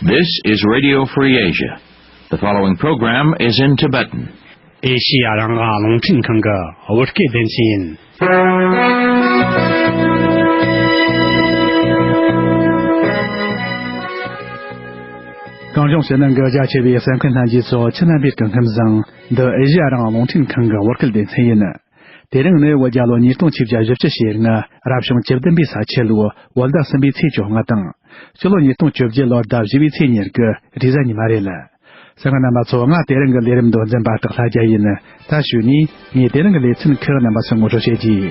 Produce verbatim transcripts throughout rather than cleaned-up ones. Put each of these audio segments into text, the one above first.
This is Radio Free Asia. The following program is in Tibetan. ཨེ་ཤི་ཡ་རང་དབང་རླུང་འཕྲིན་ཁང་གི་བོད་སྐད་སྡེ་ཚན་ཡིན། གངས་ལྗོངས་ཕྱི་ནང་གི་རྒྱ་ཆེ་བའི་གསན་མཁན་ལྷན་རྒྱས་ཚོ། ཁྱེད་རྣམ་པའི་སྐུ་ཁམས་བཟང་། འདི་ཨེ་ཤི་ཡ་རང་དབང་རླུང་འཕྲིན་ཁང་གི་བོད་སྐད་སྡེ་ཚན་ཡིན། དེ་རིང་ནི་བོད་རྒྱལ་ལོ་ཉིས་སྟོང་ཆིག་བརྒྱ་བཞི་བཅུ་ཞེ་ལྔ། རབ་བྱུང་བཅུ་བདུན་པའི་ས་ཁྱི་ལོའི་བོད་ཟླ་གསུམ་པའི་ཚེས་བཅོ་ལྔ་དང་། སྤྱི་ལོ་ཉིས་སྟོང་བཅོ་བརྒྱད་ལོའི་ཟླ་བཞི་པའི་ཚེས་ཉེར་དགུ། རེས་གཟའ་ཉི་མ་རེད། གསན་མཁན་རྣམ་པ་ཚོ། ང་དེ་རིང་གི་ལས་རིམ་མདོ་འཛིན་པ་སྟག་ལྷ་རྒྱལ་ཡིན། ད་གཞུག་ནས་ངས་དེ་རིང་གི་ལེ་ཚན་ཁག་རྣམ་པ་ཚོར་ངོ་སྤྲོད་བྱེད་ཀྱི།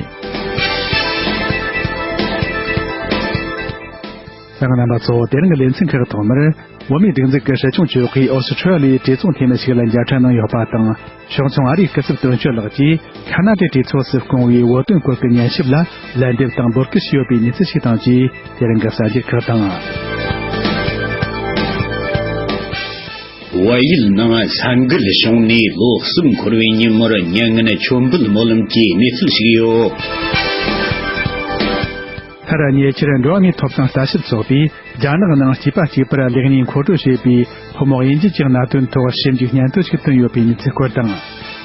གསན་མཁན་རྣམ་པ་ཚོ། དེ་རིང་གི་ལེ་ཚན་ཁག་ཐོག་མར། བོད་མིའི་སྒྲིག་འཛུགས་ཀྱི་སྲིད་སྐྱོང་གཅོག་གིས་ཨོ་སི་ཁྲུ་ལི་ཡའི་གྲོས་ཚོགས་འཐུས་མི་ཞིག་ལ་མཇལ་འཕྲད་གནང་ཡོད་པ་དང་། གཞུང་ཚོང་ཨ་རིའི་སྐུ་ཚབ་དོན་གཅོད་ལགས་ཀྱིས་ཁ་ན་ཏའི་གྲོས་ཚོགས་སུ་བསྐུངས་པའི་བོད་དོན་སྐོར་གྱི་ཉན་ཞིབ་ལ་ལན་འདེབས་དང་འབོད་སྐུལ་ཞུས་ཡོད་པའི་གནས་ཚུལ་ཞིག་དང་བཅས། དེ་རིང་གི་གསར་འགྱུར་ཁག་དང་། བལ་ཡུལ་ནང་ས་འགུལ་བྱུང་ནས་ལོ་གསུམ་འཁོར་བའི་ཉིན་མོར་མྱ་ངན་མཆོད་འབུལ་སྨོན་ལམ་གྱི་གནས་ཚུལ་ཞིག་ཡོད། མཐར། ཉེ་ཆར་འགྲོ་བ་མིའི་ཐོབ་ཐང་ལྟ་ཞིབ་ཚོགས་པས་རྒྱ་ནག་ནང་སྐྱེས་པ་གཅིག་པུར་ལེགས་ཉེས་མཁོ་སྤྲོད་བྱས་པའི་ཕོ་མོ་དབྱེ་འབྱེད་ཀྱི་གནད་དོན་ཐོག་ཞིབ་འཇུག་སྙན་ཐོ་ཞིག་བཏོན་ཡོད་པའི་གནས་ཚུལ་སྐོར་དང་།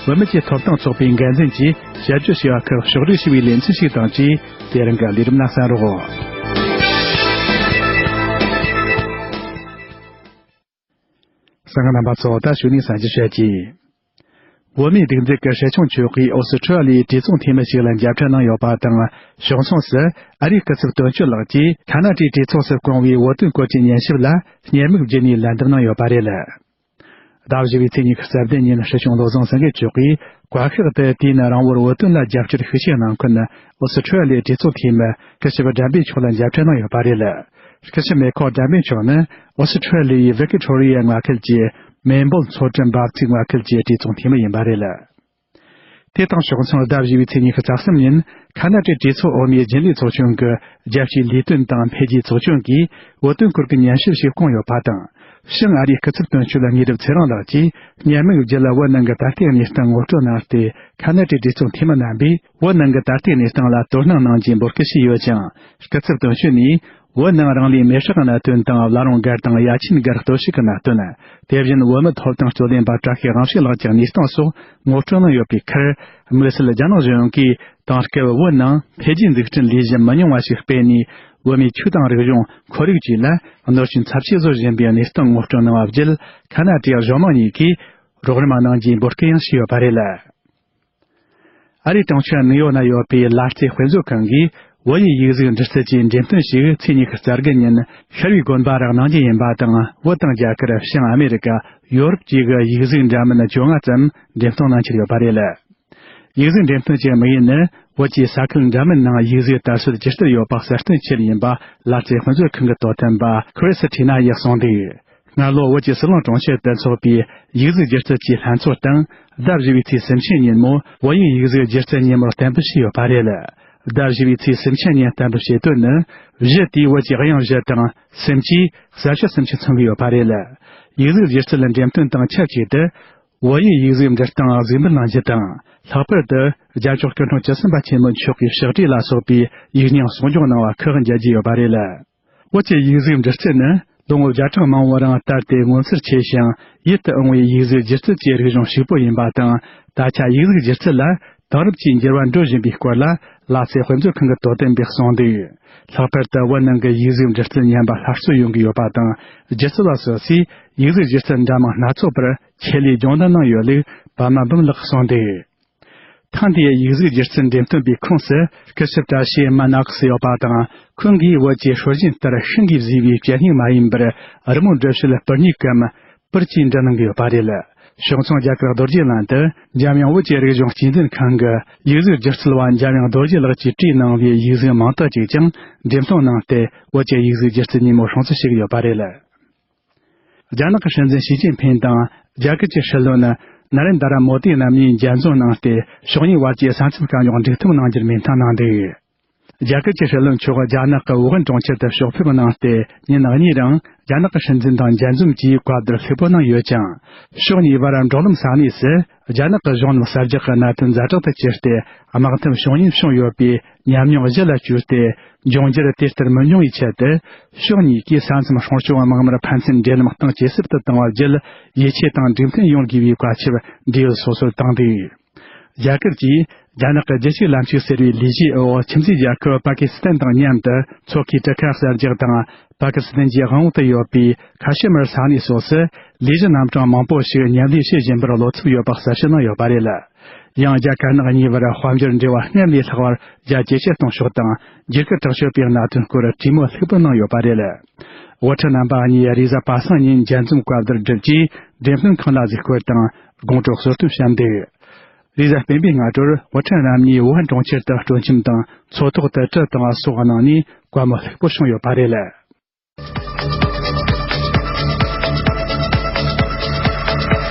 བུད་མེད་ཀྱི་ཐོབ་ཐང་ཚོགས་པའི་འགན་འཛིན་གྱིས་དཔྱད་བརྗོད་བྱས་པ་ཁག་ཕྱོགས་བསྒྲིགས་བྱས་པའི་ལེ་ཚན་ཞིག་དང་བཅས། དེ་རིང་གི་ལས་རིམ་ནང་གསན་རོགས། གསན་མཁན་རྣམ་པ་ཚོ། ད་གཞུག་ནས་གསན་རྒྱུ་བྱེད་ཀྱི། བོད་མིའི་སྒྲིག་འཛུགས་ཀྱི་སྲིད་སྐྱོང་མཆོག་གིས་ཨོ་སི་ཁྲུ་ལི་ཡའི་གྲོས་ཚོགས་འཐུས་མི་ཞིག་ལ་མཇལ་འཕྲད་གནང་ཡོད་པ་དང་། གཞུང་ཚོགས་སུ་ཨ་རིའི་སྐུ་ཚབ་དོན་གཅོད་ལགས་ཀྱིས་ཁ་ན་ཏའི་གྲོས་ཚོགས་སུ་བསྐུངས་པའི་བོད་དོན་སྐོར་གྱི་ཉན་ཞིབ་ལ་བརྙན་མིག་བརྒྱུད་ནས་ལན་འདེབས་གནང་ཡོད་པ་རེད། ཟླ་བཞི་པའི་ཚེས་ཉི་ཤུ་རྩ་བདུན་ཉིན་སྲིད་སྐྱོང་བློ་བཟང་སེང་གེ་མཆོག་གིས་བཀའ་ཤག་ཏུ་དུས་ཡུན་རིང་བོར་བོད་དོན་ལ་རྒྱབ་སྐྱོར་ཤུགས་ཆེ་གནང་མཁན་ཨོ་སི་ཁྲུ་ལི་ཡའི་གྲོས་ཚོགས་འཐུས་མི་སྐུ་ཞབས་དགྲ་འབེན་མཆོག་ལ་མཇལ་འཕྲད་གནང་ཡོད་པ་རེད། སྐུ་ཞབས་མེ་ཁོ་དགྲ་འབེན་མཆོག་ནི་ཨོ་སི་ཁྲུ་ལི་ཡའི་ཝི་ཀི་ཐོ་རི་ཡའི་མངའ་ཁུལ་གྱི་མེལ་བོན་ཚོ་བྲན་འབབ་ཚིགས་མངའ་ཁུལ་གྱི་གྲོས་ཚོགས་འཐུས་མི་ཡིན་པ་རེད། དེ་དང་ཕྱོགས་མཚུངས། ཟླ་བཞི་པའི་ཚེས་ཉི་ཤུ་རྩ་གསུམ་ཉིན་ཁ་ན་ཏའི་གྲོས་ཚོགས་འོག་མའི་རྒྱུན་ལས་ཚོགས་ཆུང་གི་རྒྱལ་སྤྱིའི་ལས་དོན་དང་འཕེལ་རྒྱས་ཚོགས་ཆུང་གིས་བོད་དོན་སྐོར་གྱི་ཉན་ཞིབ་ཞིག་བསྐོངས་ཡོད་པ་དང་། ཕྱི་ཨ་རིའི་སྐུ་ཚབ་དོན་གཅོད་ལ་ངེས་སྒྲུབ་ཚེ་རིང་ལགས་ཀྱིས་བརྙན་མིག་བརྒྱུད་ལ་བོད་ནང་གི་ད་ལྟའི་གནས་སྟངས་ངོ་སྤྲོད་གནང་སྟེ། ཁ་ན་ཏའི་གྲོས་ཚོགས་འཐུས་མི་རྣམ་པས་བོད་ནང་གི་ད་ལྟའི་གནས་སྟངས་ལ་དོ་སྣང་གནང་རྒྱུའི་འབོད་སྐུལ་བྱས་ཡོད་ཅིང་། སྐུ་ཚབ་དོན་གཅོད་ནས་བོད་ནང་རང་ལུས་མེར་སྲེག་གནད་དོན་དང་། བླ་རུང་སྒར་དང་ཡ་ཆེན་སྒར་གཏོར་བཤིག་གི་གནད་དོན། དེ་བཞིན་བོད་མི་ཐོབ་ཐང་རྩོད་ལེན་པ་བཀྲ་ཤིས་དབང་ཕྱུག་ལགས་ཀྱི་གནས་སྟངས་སོགས་ངོ་སྤྲོད་གནང་ཡོད་པའི་ཁར། དམིགས་བསལ་རྒྱ་ནག་གཞུང་གིས་དེང་སྐབས་བོད་ནང་འཕེལ་རྒྱས་འཛུགས་སྐྲུན་ལས་གཞི་མི་ཉུང་བ་ཞིག་སྤེལ་ནས། བོད་མིའི་ཆོས་དང་རིག་གཞུང་། ཁོར་ཡུག་བཅས་ལ་གནོད་སྐྱོན་ཚབས་ཆེ་བཟོ་བཞིན་པའི་གནས་སྟངས་ངོ་སྤྲོད་གནང་བ་བརྒྱུད། ཁ་ན་ཏའི་གཞུང་མང་གཉིས་ཀས་རོགས་རམ་གནང་རྒྱུའི་འབོད་སྐུལ་ཡང་བྱས་ཡོད་པ་རེད། ཨ་རིའི་གྲོང་ཁྱེར་ནིའུ་ཡོག་ན་ཡོད་པའི་ལ་རྩེ་དཔེ་མཛོད་ཁང་གིས་བོད་ཡིག་ཡིག་གཟུགས་འབྲི་རྩལ་གྱི་འགྲེམས་སྟོན་ཞིག་ཚེས་ཉི་ཤུ་རྩ་དགུ་ཉིན་ཤར་བའི་དགོན་པ་རུ་གནང་རྒྱུ་ཡིན་པ་དང་། བོད་དང་རྒྱ་གར། བྱང་ཨ་མེ་རི་ཀ། ཡོ་རོབ་བཅས་ཀྱི་ཡིག་གཟུགས་འདྲ་མིན་བཅོ་ལྔ་ཙམ་འགྲེམས་སྟོན་གནང་འཆར་ཡོད་པ་རེད། ཡིག་གཟུགས་འགྲེམས་སྟོན་གྱི་དམིགས་ཡུལ་ནི། བོད་ཀྱི་ས་ཁུལ་འདྲ་མིན་ནང་ཡིག་གཟུགས་དར་སྲོལ་ཇི་ལྟར་ཡོད་པ་གསལ་སྟོན་ཆེད་ཡིན་པ། ལ་རྩེ་དཔེ་མཛོད་ཁང་གི་དོ་དམ་པ་ཁི་རི་སི་ཐི་ན་ཡིས་གསུངས་འདུག་སྔ་ལོ་བོད་ཀྱི་ཟི་ལིང་གྲོང་ཁྱེར་དུ་འཚོགས་པའི་ཡིག་གཟུགས་སྒྱུ་རྩལ་གྱི་ལྷན་ཚོགས་དང་། ཟླ་བཞི་པའི་ཚེས་སུམ་ཅུ་ཉིན་མོ་བོད་ཡིག་ཡིག་གཟུགས་སྒྱུ་རྩལ་ཉིན་མོར་གཏན་འབེབས་བྱས་ཡོད་པ་རེད། ཟླ་བཞི་པའི་ཚེས་སུམ་ཅུ་ཉིན་གཏན་འབེབས་བྱེད་དོན་ནི། གཞི་དེའི་བོད་ཀྱི་དབྱངས་བཞི་དང་། སུམ་ཅུ། གསལ་བྱེད་སུམ་ཅུ་མཚོན་གྱི་ཡོད་པ་རེད། ཡིག་གཟུགས་སྒྱུ་རྩལ་འགྲེམས་སྟོན་དང་ཆབས་ཅིག་ཏུ། བོད་ཡིག་ཡིག་གཟུགས་འབྲི་སྟངས་གཟིགས་འབུལ་གནང་རྒྱུ་དང་། ལྷག་པར་དུ་རྒྱལ་མཆོག་སྐུ་ཕྲེང་བཅུ་གསུམ་པ་ཆེན་མོ་མཆོག་གི་ཕྱག་བྲིས་ལ་སོགས་པའི་ཡིག་རྙིང་གསོག་འཇོག་གནང་བ་ཁག་མཇལ་རྒྱུ་ཡོད་པ་རེད། བོད་ཀྱི་ཡིག་གཟུགས་འབྲི་རྩལ་ནི་ལོ་ངོ་བརྒྱ་ཕྲག་མང་བོའི་རིང་དར་ཏེ་ངོ་མཚར་ཆེ་ཞིང་ཡིད་དུ་འོང་བའི་ཡིག་གཟུགས་སྒྱུ་རྩལ་གྱི་རིག་གཞུང་ཕྱུག་པོ་ཡིན་པ་དང་། ད་ཆ་ཡིག་གཟུགས་སྒྱུ་རྩལ་ལ་དེང་རབས་ཀྱིས་འགྱུར་བ་འགྲོ་བཞིན་པའི་སྐོར་ལ། ལ་རྩེ་དཔེ་མཛོད་ཁང་གི་དོ་དམ་པས་གསུངས་འདུག་ལྷག་པར་དུ་བོད་ནང་གི་ཡིག་གཟུགས་འབྲི་རྩལ་ཉམས་པ་སླར་གསོ་ཡོང་གི་ཡོད་པ་དང་། སྒྱུ་རྩལ་བ་སོ་སོས་ཡིག་གཟུགས་སྒྱུ་རྩལ་འདྲ་མིན་སྣ་ཚོགས་པར་ཆེད་ལས་སྦྱོང་བརྡར་གནང་ཡོད་ལུགས་པདྨ་འབུམ་ལགས་གསུངས་འདུག་ཐེངས་འདིའི་ཡིག་གཟུགས་སྒྱུ་རྩལ་འགྲེམས་སྟོན་པའི་ཁོངས་སུ་སྐུ་ཞབས་བཀྲ་ཤིས་མ་ནག་སི་ཡོད་པ་དང་། ཁོང་གིས་བོད་ཀྱི་སྲོལ་རྒྱུན་ལྟར་ཤིང་གིས་བཟོས་པའི་བྱད་སྙིགས་མ་ཡིན་པར་རི་མོ་འབྲི་བྱེད་པུར་སྙིགས་གམ་པུར་གྱིས་འབྲི་གནང་གི་ཡོད་པ་རེད། ཕྱོགས་མཚུངས་རྒྱ་གར་རྡོ་རྗེ་གླིང་དུ་འཇམ་དབྱངས་བོད་ཀྱི་རིག་གཞུང་གཅེས་འཛིན་ཁང་གི་ཡིག་གཟུགས་སྒྱུ་རྩལ་བ་འཇམ་དབྱངས་རྡོ་རྗེ་ལགས་ཀྱིས་བྲིས་གནང་བའི་ཡིག་གཟུགས་མིང་དག་ཅིག་ཀྱང་འགྲེམས་སྟོན་གནང་སྟེ། བོད་ཀྱི་ཡིག་གཟུགས་སྒྱུ་རྩལ་ཉིན་མོ་སྲུང་བརྩི་ཞུ་གི་ཡོད་པ་རེད། རྒྱ་ནག་གི་སྲིད་འཛིན་ཞི་ཅིན་ཕིན་དང་རྒྱ་གར་གྱི་སྲིད་བློན་ན་རེན་དར་མོ་དི་རྣམ་གཉིས་མཇལ་འཛོམས་གནང་སྟེ། ཕྱོགས་གཉིས་བར་གྱི་ས་མཚམས་དཀའ་རྙོག་འགྲིག་ཐབས་གནང་རྒྱུར་མོས་མཐུན་གནང་འདུག་རྒྱ་གར་གྱི་སྲིད་བློན་མཆོག་རྒྱ་ནག་གི་ཝུ་ཧན་གྲོང་ཁྱེར་དུ་ཕྱོགས་ཕེབས་གནང་སྟེ། ཉིན་གཉིས་རིང་རྒྱ་ནག་གི་སྲིད་འཛིན་དང་མཇལ་འཛོམས་ཀྱིས་བཀའ་བསྡུར་ལྷུག་པོ་གནང་ཡོད་ཅིང་། ཕྱོགས་གཉིས་བར་འབྲོག་ལམ་ས་གནས་སུ་རྒྱ་ནག་གི་གཞུང་ལམ་གསར་རྒྱག་གི་གནད་དོན་ཛ་དྲག་ཏུ་གྱུར་ཏེ། དམག་འཐབ་བྱུང་ཉེན་བྱུང་ཡོད་པའི་ཉམས་མྱོང་གཞི་ལ་བཅོལ་ཏེ། འབྱུང་འགྱུར་དེ་ལྟར་མི་འབྱུང་བའི་ཆེད་དུ། ཕྱོགས་གཉིས་ཀས་ས་མཚམས་སྲུང་སྐྱོབ་དམག་མིར་ཕན་ཚུན་འབྲེལ་ལམ་གཏིང་ཇེ་ཟབ་ཏུ་བཏང་བ་བརྒྱུད། ཡིད་ཆེས་དང་འགྲོས་མཐུན་ཡོང་དགོས་པའི་བཀའ་ཁྱབ་འབྲེལ་ཡོད་སོ་སོར་བཏང་འདུག་རྒྱ་གར་གྱིས་རྒྱ་ནག་གི་རྒྱལ་སྤྱིའི་ལམ་ཕྱུག་ཟེར་བའི་ལས་གཞིའི་འོག་ཁྱིམ་མཚེས་རྒྱལ་ཁབ་པ་ཀི་སི་ཐན་དང་མཉམ་དུ་མཚོ་ཁའི་གྲུ་ཁ་གསར་རྒྱག་དང་། པ་ཀི་སི་ཐན་གྱི་དབང་འོག་ཏུ་ཡོད་པའི་ཁ་ཤི་མིར་ས་གནས་སོགས་སུ་ལས་གཞི་རྣམ་གྲངས་མང་པོ་ཞིག་མཉམ་ལས་བྱེད་བཞིན་པར་བློ་འཚབ་ཡོད་པ་གསལ་བཤད་གནང་ཡོད་པ་རེད། ཡང་རྒྱ་དཀར་ནག་གཉིས་བར་དཔལ་འབྱོར་འབྲེལ་བ་སྔར་ལས་ལྷག་པར་རྒྱ་ཇེ་ཆེར་གཏོང་ཕྱོགས་དང་། འགྱུར་ཁུག་དྲག་སྤྱོད་པའི་གནད་དོན་སྐོར་གྲོས་མོལ་ལྷུག་པོ་གནང་ཡོད་པ་རེད། དབུ་ཁྲིད་རྣམ་པ་གཉིས་རེས་གཟའ་པ་སངས་ཉིན་མཇལ་འཛོམས་བཀའ་བསྡུར་བསྒྲུབས་རྗེས། འབྲེལ་མཐུན་ཁང་ལ་གཟིགས་སྐོར་དང་། དགོང་དྲོ་གསོལ་སྟོན་བཤམས་འདུག་རེས་གཟའ་སྤེན་པའི་སྔ་དྲོར་དབུ་ཁྲིད་རྣམ་གཉིས་ཝུ་ཧན་གྲོང་ཁྱེར་དུ་སྤྲོ་འཆམ་དང་མཚོ་ཐོག་ཏུ་གྲུ་བཏང་བ་སོགས་གནང་ནས། བཀའ་མོལ་ལྷུག་པོ་བྱུང་ཡོད་པ་རེད།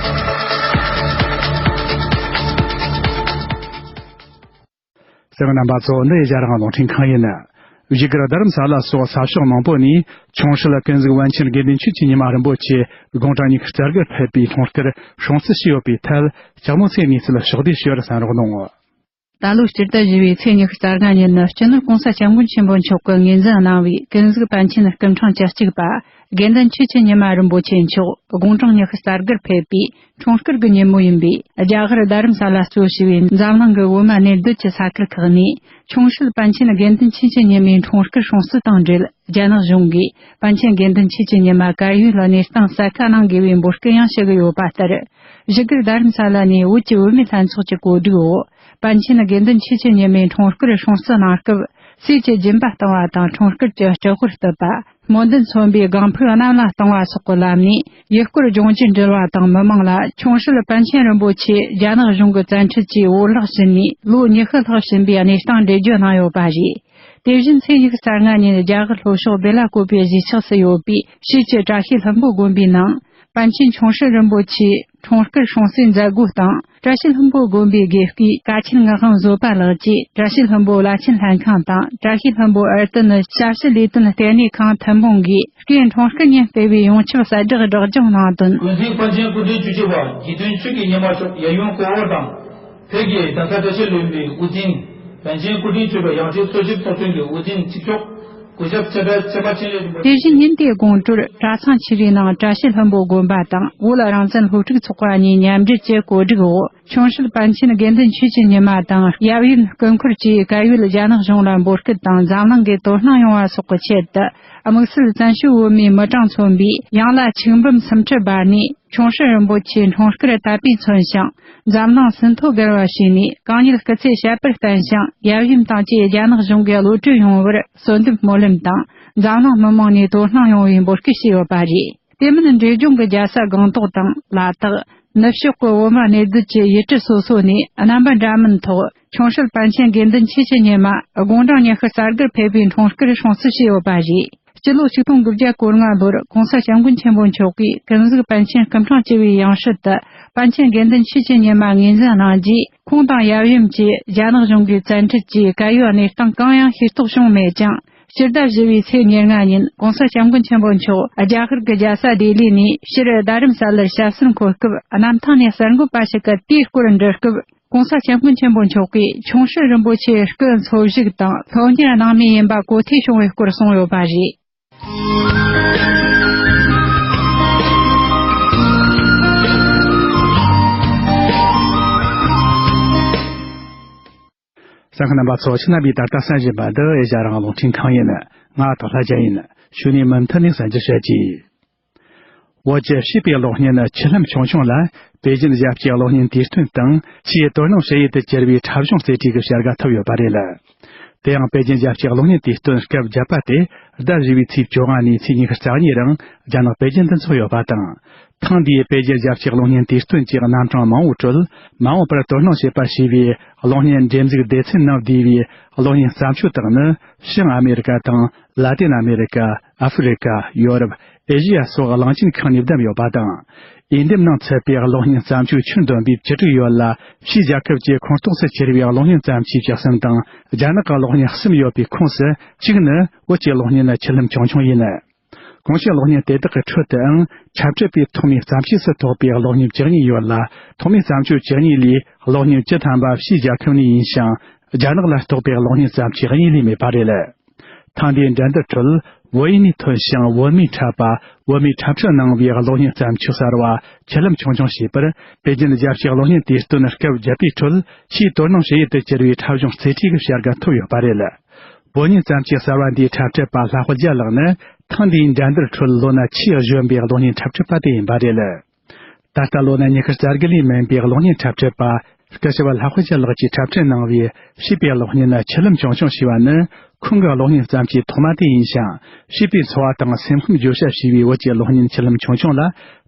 གསན་མཁན་རྣམ་པ་ཚོ། འདི་ཨེ་ཤ་ཡ་རང་དབང་རླུང་འཕྲིན་ཁང་ཡིན། བཞུགས་སྒར་རྡ་རམ་ས་ལ་སོགས་ས་ཕྱོགས་མང་པོ་ནས་ཆུང་སྲིད་ཀུན་གཟིགས་པཎ་ཆེན་དགེ་འདུན་ཆོས་ཀྱི་ཉི་མ་རིན་པོ་ཆེ་དགུང་གྲངས་ཉི་ཤུ་རྩ་དགུར་ཕེབས་པའི་འཁྲུངས་སྐར་སྲུང་བརྩི་ཞུས་ཡོད་པའི་ཐད། ལྕགས་མོ་ཚེ་གནས་ཚུལ་ཕྱོགས་བསྡུས་ཞུ་བར་གསན་རོགས་གནང་། ད་ལོ་སྤྱི་ཟླ་བཞི་པའི་ཚེས་ཉི་ཤུ་རྩ་ལྔ་ཉིན་ནི་སྤྱི་ནོར་༸གོང་ས་༸སྐྱབས་མགོན་ཆེན་པོ་མཆོག་གིས་ངོས་འཛིན་གནང་བའི་ཀུན་གཟིགས་པཎ་ཆེན་སྐུ་ཕྲེང་བཅུ་གཅིག་པ་དགེ་འདུན་ཆོས་ཀྱི་ཉི་མ་རིན་པོ་ཆེ་མཆོག་དགུང་གྲངས་ཉི་ཤུ་རྩ་དགུར་ཕེབས་པའི་འཁྲུངས་སྐར་གྱི་ཉིན་མོ་ཡིན་པས། རྒྱ་གར་རྡ་རམ་ས་ལ་གཙོ་བྱས་པའི་འཛམ་གླིང་གི་བོད་མི་གནས་སྡོད་ཀྱི་ས་ཁུལ་ཁག་ནས་ཆུང་སྲིད་པཎ་ཆེན་དགེ་འདུན་ཆོས་ཀྱི་ཉི་མའི་འཁྲུངས་སྐར་སྲུང་བརྩི་དང་འབྲེལ། རྒྱ་ནག་གཞུང་གིས་པཎ་ཆེན་དགེ་འདུན་ཆོས་ཀྱི་ཉི་མ་གར་ཡོད་གནས་སྟངས་གསལ་ཁ་གནང་དགོས་པའི་འབོད་སྐུལ་ཡང་ཞུ་གི་ཡོད་པ་ལྟར། བཞུགས་སྒར་རྡ་རམ་ས་ལ་ནས་བོད་ཀྱི་བུད་མེད་ལྷན་ཚོགས་ཀྱི་གོ་སྒྲིག་འོག་པཎ་ཆེན་དགེ་འདུན་ཆོས་ཀྱི་ཉི་མའི་འཁྲུངས་སྐར་སྲུང་བརྩི་གནང་སྐབས། གསེར་གྱི་སྦྱིན་པ་བཏང་བ་དང་། འཁྲུངས་སྐར་གྱི་སྤྲི་དཔལ་བཏབ་པ། སྨོན་འདུན་མཚོན་པའི་སྒང་ཕུག་གནམ་ལ་བཏིང་བ་སོགས་ཀྱི་ལམ་ནས་ཡུལ་སྐོར་ལྗོངས་རྒྱུ་འབྲེལ་བ་དང་། མི་མང་ལ་ཆུང་སྲིད་པཎ་ཆེན་རིན་པོ་ཆེ་རྒྱ་ནག་གཞུང་གི་བཙན་ཁྲིད་ཀྱིས་བོར་བརླག་ཕྱིན་ནས་ལོ་ཉི་ཤུ་ལྷག་ཕྱིན་པའི་གནས་སྟངས་འགྲེལ་བརྗོད་གནང་ཡོད་པ་རེད། དེ་བཞིན་ཚེས་ཉི་ཤུ་རྩ་ལྔ་ཉིན་རྒྱ་གར་ལྷོ་ཕྱོགས་བེ་ལ་ཀོ་པའི་གཞིས་ཆགས་སུ་ཡོད་པའི་ཕྱིས་ཀྱི་བཀྲ་ཤིས་ལྷུན་པོ་དགོན་པའི་ནང་། པཎ་ཆེན་ཆུང་སྲིད་རིན་པོ་ཆེའི་འཁྲུངས་སྐར་སྲུང་བརྩིའི་མཛད་སྒོ་དང་། བཀྲ་ཤིས་ལྷུན་པོ་དགོན་པའི་དགེ་བསྐོས་ཀ་ཆེན་ངག་དབང་བཟོད་པ་ལགས་ཀྱིས་བཀྲ་ཤིས་ལྷུན་པོ་བླ་ཆེན་ལྷན་ཁང་དང་། བཀྲ་ཤིས་ལྷུན་པོ་ཨར་ཏི་ནི་ཞབས་ཞུ་ལས་དོན་ལྟེ་གནས་ཁང་ཐུན་མོང་གིས་སྐུའི་འཁྲུངས་སྐར་ཉིན་སྤེལ་བའི་ཡོངས་ཁྱབ་གསལ་བསྒྲགས་སྒྲོག་སྦྱང་གནང་དོན། ཀུན་གཟིགས་པཎ་ཆེན་སྐུ་ཕྲེང་བཅུ་གཅིག་པ་དགེ་འདུན་ཆོས་ཀྱི་ཉི་མ་མཆོག་གཡས་གཡོན་སྐོར་བ་དང་། བོད་ཀྱི་གདན་ས་བཀྲ་ཤིས་ལྷུན་པོའི་དབུ་འཛིན། པཎ་ཆེན་སྐུ་ཕྲེང་བཅུ་པའི་ཡང་སྤྲུལ་གཙོ་ཆེན་ཚོགས་ཆུང་གི་དབུ་འཛིན་གཅིག་ལྕོགས་སྐུ་ཞབས་ཚེ་བཀྲ་ཆོས་པ་ཆེན་ལེགས་རིན་པོ་ཆེ། དེ་བཞིན་ཉིན་དེའི་དགོང་དྲོར་གྲྭ་ཚང་ཆོས་རའི་ནང་བཀྲ་ཤིས་ལྷུན་པོ་དགོན་པ་དང་བོད་རང་བཙན་སློབ་ཕྲུག་ཚོགས་པ་གཉིས་མཉམ་འབྲེལ་གྱི་གོ་སྒྲིག་འོག་ཆུང་སྲིད་པཎ་ཆེན་དགེ་འདུན་ཆོས་ཀྱི་ཉི་མ་དང་ཡབ་ཡུམ་སྐུ་འཁོར་བཅས་བཀའ་ཡོད་རྒྱ་ནག་གཞུང་ལ་འབོད་སྐུལ་དང་འཛམ་གླིང་གི་དོ་སྣང་ཡོང་བ་སོགས་ཀྱི་ཆེད་དུ། དམིགས་བསལ་བཙན་བྱོལ་བོད་མིའི་མི་གྲངས་མཚོན་པའི་ཡང་ལ་ཆིག་འབུམ་སུམ་ཁྲི་བར་ནས། ཆུང་སྲིད་རིན་པོ་ཆེའི་འཁྲུངས་སྐར་དད་པས་མཚོན་ཞིང་། འཛམ་གླིང་ཟིན་ཐོ་བརྒལ་བ་བྱས་ནས། གང་ཉིད་སྐུ་ཚེ་ཞབས་པད་བརྟན་ཞིང་། ཡབ་ཡུམ་དང་བཅས་རྒྱ་ནག་གཞུང་གི་བློ་གྲོས་ཡོང་བར་གསོལ་འདེབས་སྨོན་ལམ་དང་། འཛམ་གླིང་མི་མང་ནས་དོ་སྣང་ཡོང་བའི་འབོད་སྐུལ་ཞུས་ཡོད་པ་རེད། དེ་མིན་འབྲས་ལྗོངས་ཀྱི་རྒྱལ་ས་སྒང་ཏོག་དང་ལ་དྭགས། ནུབ་ཕྱོགས་ཀྱི་བོད་མི་གནས་སྡོད་ཀྱི་ཡུལ་གྲུ་སོ་སོ་ནས་རྣམ་པ་འདྲ་མིན་ཐོག་ཆུང་སྲིད་པཎ་ཆེན་དགེ་འདུན་ཆོས་ཀྱི་ཉི་མ་དགུང་གྲངས་ཉི་ཤུ་རྩ་དགུར་ཕེབས་པའི་འཁྲུངས་སྐར་སྲུང་བརྩི་ཞུས་ཡོད་པ་རེད། སྤྱི་ལོ་ཆིག་སྟོང་དགུ་བརྒྱ་གོ་ལྔ་ལོར་༸གོང་ས་༸སྐྱབས་མགོན་ཆེན་པོ་མཆོག་གིས་ཀུན་གཟིགས་པཎ་ཆེན་སྐུ་ཕྲེང་བཅུ་བའི་ཡང་སྲིད་དུ་པཎ་ཆེན་དགེ་འདུན་ཆོས་ཀྱི་ཉི་མ་ངོས་འཛིན་གནང་རྗེས། ཁོང་དང་ཡབ་ཡུམ་གྱིས་རྒྱ་ནག་གཞུང་གི་བཙན་ཁྲིད་ཀྱིས་བཀའ་ཡོད་གནས་སྟངས་གང་ཡང་ཤེས་རྟོགས་བྱུང་མེད་ཀྱང་། སྤྱི་ཟླ་བཞི་པའི་ཚེས་ཉེར་ལྔ་ཉིན་༸གོང་ས་༸སྐྱབས་མགོན་ཆེན་པོ་མཆོག་རྒྱ་གར་གྱི་རྒྱལ་ས་ལྡི་ལི་ནས་ཕྱིར་རྡ་རམ་ས་ལར་ཞབས་སོར་འཁོད་སྐབས། གནམ་ཐང་ནས་གསར་འགོད་པ་ཞིག་གིས་དེའི་སྐོར་འདྲི་སྐབས། ༸གོང་ས་༸སྐྱབས་མགོན་ཆེན་པོ་མཆོག་གིས་ཆུང་སྲིད་རིན་པོ་ཆེའི་སྐུ་འཚོ་བཞུགས་དང་སློབ་གཉེར་གནང་མུས་ཡིན་པ་གོ་ཐོས་བྱུང་བའི་སྐོར་གསུངས་ཡོད་པ་རེད། གསན་མཁན་རྣམ་པ་ཚོ། ཁྱེད་རྣམ་པས་ད་ལྟ་གསན་བཞིན་པ་འདི་ཨེ་ཤ་ཡ་རང་དབང་རླུང་འཕྲིན་ཁང་ཡིན། ང་ཐོག་ལྷ་རྒྱལ་ཡིན། གཞུག་ནས་མུ་མཐུད་ནས་གསན་རྒྱུ་བྱེད་ཀྱིས། བོད་ཀྱི་བྱིས་པའི་གློག་བརྙན་ཆུ་ལྷམ་ཆུང་ཆུང་ལ་པེ་ཅིན་རྒྱལ་སྤྱིའི་གློག་བརྙན་དུས་སྟོན་དང་ཆེས་དོ་སྣང་བྱེད་ཡུལ་དུ་གྱུར་བའི་འཁྲབ་གཞུང་རྩེ་གྲས་ཀྱི་བྱ་དགའ་ཐོབ་ཡོད་པ་རེད། དེ་ཡང་པེ་ཅིན་རྒྱལ་སྤྱིའི་གློག་བརྙན་དུས་སྟོན་སྐབས་བརྒྱད་པ་དེ་ཟླ་བཞི་པའི་ཚེས་བཅོ་ལྔ་ནས་ཚེས་ཉི་ཤུ་རྩ་གཉིས་རིང་རྒྱ་ནག་པེ་ཅིན་དུ་འཚོགས་ཡོད་པ་དང་། ཐེངས་འདིའི་པེ་ཅིན་རྒྱལ་སྤྱིའི་གློག་བརྙན་དུས་སྟོན་གྱི་རྣམ་གྲངས་མང་བོའི་ཁྲོད། མ་འོངས་པར་དོ་སྣང་བྱེད་པ་ཞེས་པའི་གློག་བརྙན་འགྲེམས་འཛུགས་སྡེ་ཚན་ནང་བསྡུས་པའི་གློག་བརྙན་བརྩམས་ཆོས་དག་ནི། བྱང་ཨ་མེ་རི་ཀ་དང་། ལ་ཏིན་ཨ་མེ་རི་ཀ། ཨ་ཧྥེ་རི་ཀ། ཡོ་རོབ། ཨེ་ཤི་ཡ་སོགས་གླིང་ཆེན་ཁག་ནས་བདམས་ཡོད་པ་དང་། འོས་འདེམས་ནང་ཚུད་པའི་གློག་བརྙན་བརྩམས་ཆོས་ཁྱོན་བསྡོམས་པས་བཅུ་དྲུག་ཡོད་ལ། ཕྱིའི་རྒྱལ་ཁབ་ཀྱི་ཁོངས་གཏོགས་སུ་གྱུར་པའི་གློག་བརྙན་བརྩམས་ཆོས་བཅུ་གསུམ་དང་། རྒྱ་ནག་གི་གློག་བརྙན་གསུམ་ཡོད་པའི་ཁོངས་སུ། གཅིག་ནི་བོད་ཀྱི་གློག་བརྙན་ཆུ་ལྷམ་ཆུང་ཆུང་ཡིན། གོང་ཞུས་གློག་བརྙན་དེ་དག་གི་ཁྲོད་དུའང་། འཁྲབ་ཁྲིད་པའི་ཐོག་མའི་བརྩམས་ཆོས་སུ་གཏོགས་པའི་གློག་བརྙན་བཅུ་གཉིས་ཡོད་ལ། ཐོག་མའི་བརྩམས་ཆོས་བཅུ་གཉིས་ལས་གློག་བརྙན་བཅུ་ཐམ་པ་ཕྱིའི་རྒྱལ་ཁབ་ནས་ཡིན་ཞིང་། རྒྱ་ནག་ལ་གཏོགས་པའི་གློག་བརྙན་བརྩམས་ཆོས་གཉིས་ལས་མེད་པ་རེད། ཐེངས་འདིའི་འགྲན་བསྡུར་ཁྲོད། བོད་ཡིག་ནས་ཐོན་ཞིང་བོད་མིས་འཁྲབ་པ། བོད་མིས་འཁྲབ་ཁྲིད་གནང་བའི་གློག་བརྙན་བརྩམས་ཆོས་གསར་བ། ཆུ་ལྷམ་ཆུང་ཆུང་ཞེས་པར། པེ་ཅིན་རྒྱལ་སྤྱིའི་གློག་བརྙན་དུས་སྟོན་སྐབས་བརྒྱད་པའི་ཁྲོད། ཆེས་དོ་སྣང་བྱེད་ཡུལ་དུ་གྱུར་བའི་འཁྲབ་གཞུང་རྩེ་གྲས་ཀྱི་བྱ་དགའ་ཐོབ་ཡོད་པ་རེད། བོད་བརྙན་བརྩམས་ཆོས་གསར་བ་འདིའི་འཁྲབ་ཁྲིད་པ་ལྷ་དབུ་རྒྱལ་ལགས་ནི། ཐེངས་འདིའི་འགྲན་བསྡུར་ཁྲོད་ལོ་ན་ཆེས་གཞོན་པའི་གློག་བརྙན་འཁྲབ་ཁྲིད་པ་དེ་ཡིན་པ་རེད། ད་ལྟ་ལོ་ན་ཉི་ཤུ་རྩ་དགུ་ལས་མིན་པའི་གློག་བརྙན་འཁྲབ་ཁྲིད་པ། སྐུ་ཞབས་ལྷ་དབུ་རྒྱལ་ལགས་ཀྱིས་འཁྲབ་ཁྲིད་གནང་བའི་བྱིས་པའི་གློག་བརྙན་ཆུ་ལྷམ་ཆུང་ཆུང་ཞེས་པ་ནི། ཁོང་གི་གློག་བརྙན་བརྩམས་ཆོས་ཐོག་མ་དེ་ཡིན་ཞིང་། བྱིས་པའི་འཚོ་བ་དང་སེམས་ཁམས་བརྗོད་བྱ་ཞེས་པའི་བོད་ཀྱི་གློག་བརྙན་ཆུ་ལྷམ་ཆུང་ཆུང་ལ།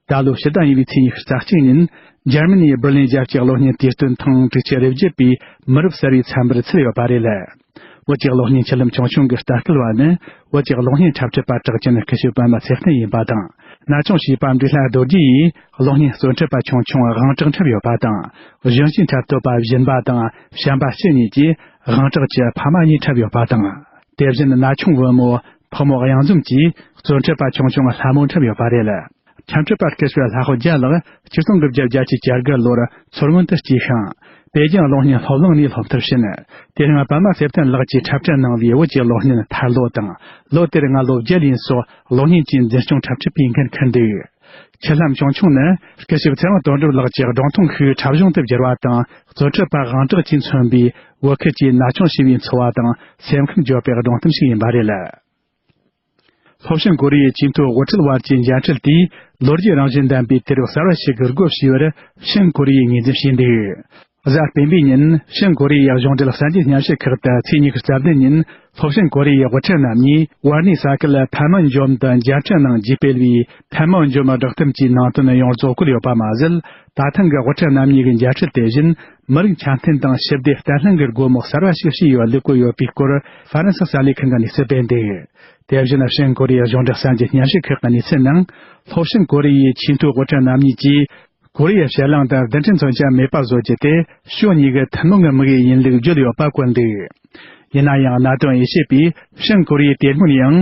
ད་ལོའི་ཕྱི་ཟླ་གཉིས་པའི་ཚེས་ཉི་ཤུ་རྩ་གཅིག་ཉིན། འཇར་མ་ནིའི་སྦི་ར་ལིན་རྒྱལ་སྤྱིའི་གློག་བརྙན་དུས་སྟོན་ཐེངས་དྲུག་ཅུ་རེ་བརྒྱད་པའི་མི་རབས་གསར་བའི་ཚན་པར་ཚུད་ཡོད་པ་རེད། བོད་ཀྱི་གློག་བརྙན་ཆུ་ལྷམ་ཆུང་ཆུང་གི་ལྟ་སྐུལ་བ་ནི། བོད་ཀྱི་གློག་བརྙན་འཁྲབ་ཁྲིད་པ་གྲགས་ཅན་སྐུ་ཞབས་པད་མ་ཚེ་བརྟན་ཡིན་པ་དང་། ན་ཆུང་བྱིས་པ་འབྲི་ལྷ་རྡོ་རྗེ་ཡིས་གློག་བརྙན་རྩོམ་འཁྲབ་པ་ཆུང་ཆུང་དབང་གྲགས་འཁྲབ་ཡོད་པ་དང་། གཞོན་སྐྱེས་འཁྲབ་སྟོན་པ་སྦྱིན་པ་དང་བྱམས་པ་སྐྱིད་གཉིས་ཀྱིས་དབང་གྲགས་ཀྱི་ཕ་མ་གཉིས་འཁྲབ་ཡོད་པ་དང་། དེ་བཞིན་ན་ཆུང་བུ་མོ་ཕག་མོ་གཡང་འཛོམས་ཀྱིས་རྩོམ་འཁྲབ་པ་ཆུང་ཆུང་ལྷ་མོ་འཁྲབ་ཡོད་པ་རེད། འཁྲབ་ཁྲིད་པ་སྐུ་ཞབས་ལྷ་དབུ་རྒྱལ་ལགས་ཆིག་སྟོང་དགུ་བརྒྱ་བརྒྱད་ཅུ་གྱ་དགུ་ལོར་མཚོ་སྔོན་དུ་སྐྱེས་ཤིང་། པེ་ཅིང་གློག་བརྙན་སློབ་གླིང་ནས་སློབ་མཐར་ཕྱིན། དེ་སྔ་པད་མ་ཚེ་བརྟན་ལགས་ཀྱིས་འཁྲབ་ཁྲིད་གནང་བའི་བོད་ཀྱི་གློག་བརྙན་ཐར་ལོ་དང་། ལོ་དེར་ང་ལོ་བརྒྱད་ཡིན་སོགས་གློག་བརྙན་གྱི་འཛིན་སྐྱོང་འཁྲབ་ཁྲིད་པའི་འགན་འཁུར་འདུག་ཆུ་ལྷམ་ཆུང་ཆུང་ནི་སྐུ་ཞབས་ཚེ་དབང་དོན་གྲུབ་ལགས་ཀྱི་སྒྲུང་ཐུང་ཤིག་འཁྲབ་གཞུང་དུ་བསྒྱུར་བ་དང་། རྩོམ་འཁྲབ་པ་དབང་གྲགས་ཀྱིས་མཚོན་པའི་བོད་ཁུལ་གྱི་ན་ཆུང་བྱིས་པའི་འཚོ་བ་དང་སེམས་ཁམས་བརྗོད་པའི་སྒྲུང་གཏམ་ཞིག་ཡིན་པ་རེད། ལྷོ་བྱང་ཀོ་རི་ཡའི་ཆེས་མཐོའི་དབུ་ཁྲིད་དབར་གྱི་མཇལ་འཕྲད་དེས་ལོ་རྒྱུས་རང་བཞིན་ལྡན་པའི་དུས་རབས་གསར་བ་ཞིག་གི་སྒོ་ཕྱེ་བར་བྱང་ཀོ་རི་ཡས་ངོས་འཛིན་བྱས་འདུག་གཟའ་སྤེན་པའི་ཉིན་བྱང་ཀོ་རི་ཡའི་གཞུང་འབྲེལ་གསར་འགྱུར་སྙན་ཞུ་ཁག་ཏུ་ཚེས་ཉི་ཤུ་རྩ་བདུན་ཉིན་ལྷོ་བྱང་ཀོ་རི་ཡའི་དབུ་ཁྲིད་རྣམ་གཉིས་ཝར་ནི་ས་ཁུལ་ཕན་མོན་ཇོམ་དུ་མཇལ་འཕྲད་གནང་རྗེས་སྤེལ་བའི་ཕན་མོན་ཇོམ་བསྒྲགས་གཏམ་གྱི་ནང་དོན་ཡོངས་རྫོགས་བཀོད་ཡོད་པ་མ་ཟད། ད་ཐེངས་ཀྱི་དབུ་ཁྲིད་རྣམ་གཉིས་ཀྱི་མཇལ་འཕྲད་དེ་བཞིན་མི་རིགས་འཆམ་མཐུན་དང་ཞི་བདེ་བརྟན་ལྷིང་གི་སྒོ་མོ་གསར་བ་ཞིག་ཕྱེས་ཡོད་ལུགས་བཀོད་ཡོད་པའི་སྐོར་ཧྥ་རན་སི་གསར་ལས་ཁང་གི་གནས་ཚུལ་སྤེལ་འདུག་དེ་བཞིན་བྱང་ཀོ་རི་ཡའི་གཞུང་འབྲེལ་གསར་འགྱུར་སྙན་ཞུ་ཁག་གི་གནས་ཚུལ་ནང་། ལྷོ་བྱང་ཀོ་རི་ཡའི་ཆེས་མཐོའི་དབུ་ཁྲིད་རྣམ་གཉིས་ཀྱིས། ཀོ་རི་ཡའི་ཕྱེད་གླིང་དུ་རྡུལ་ཕྲན་མཚོན་ཆ་མེད་པ་བཟོ་རྒྱུ་དེ་ཕྱོགས་གཉིས་ཀྱི་ཐུན་མོང་གི་དམིགས་ཡུལ་ཡིན་ལུགས་བརྗོད་ཡོད་པ་བཀོད་འདུག་ཡིན་ན་ཡང་། གནད་དོན་འོས་བྱེད་པས་བྱང་ཀོ་རི་ཡའི་དེ་སྔོན་ཡང་།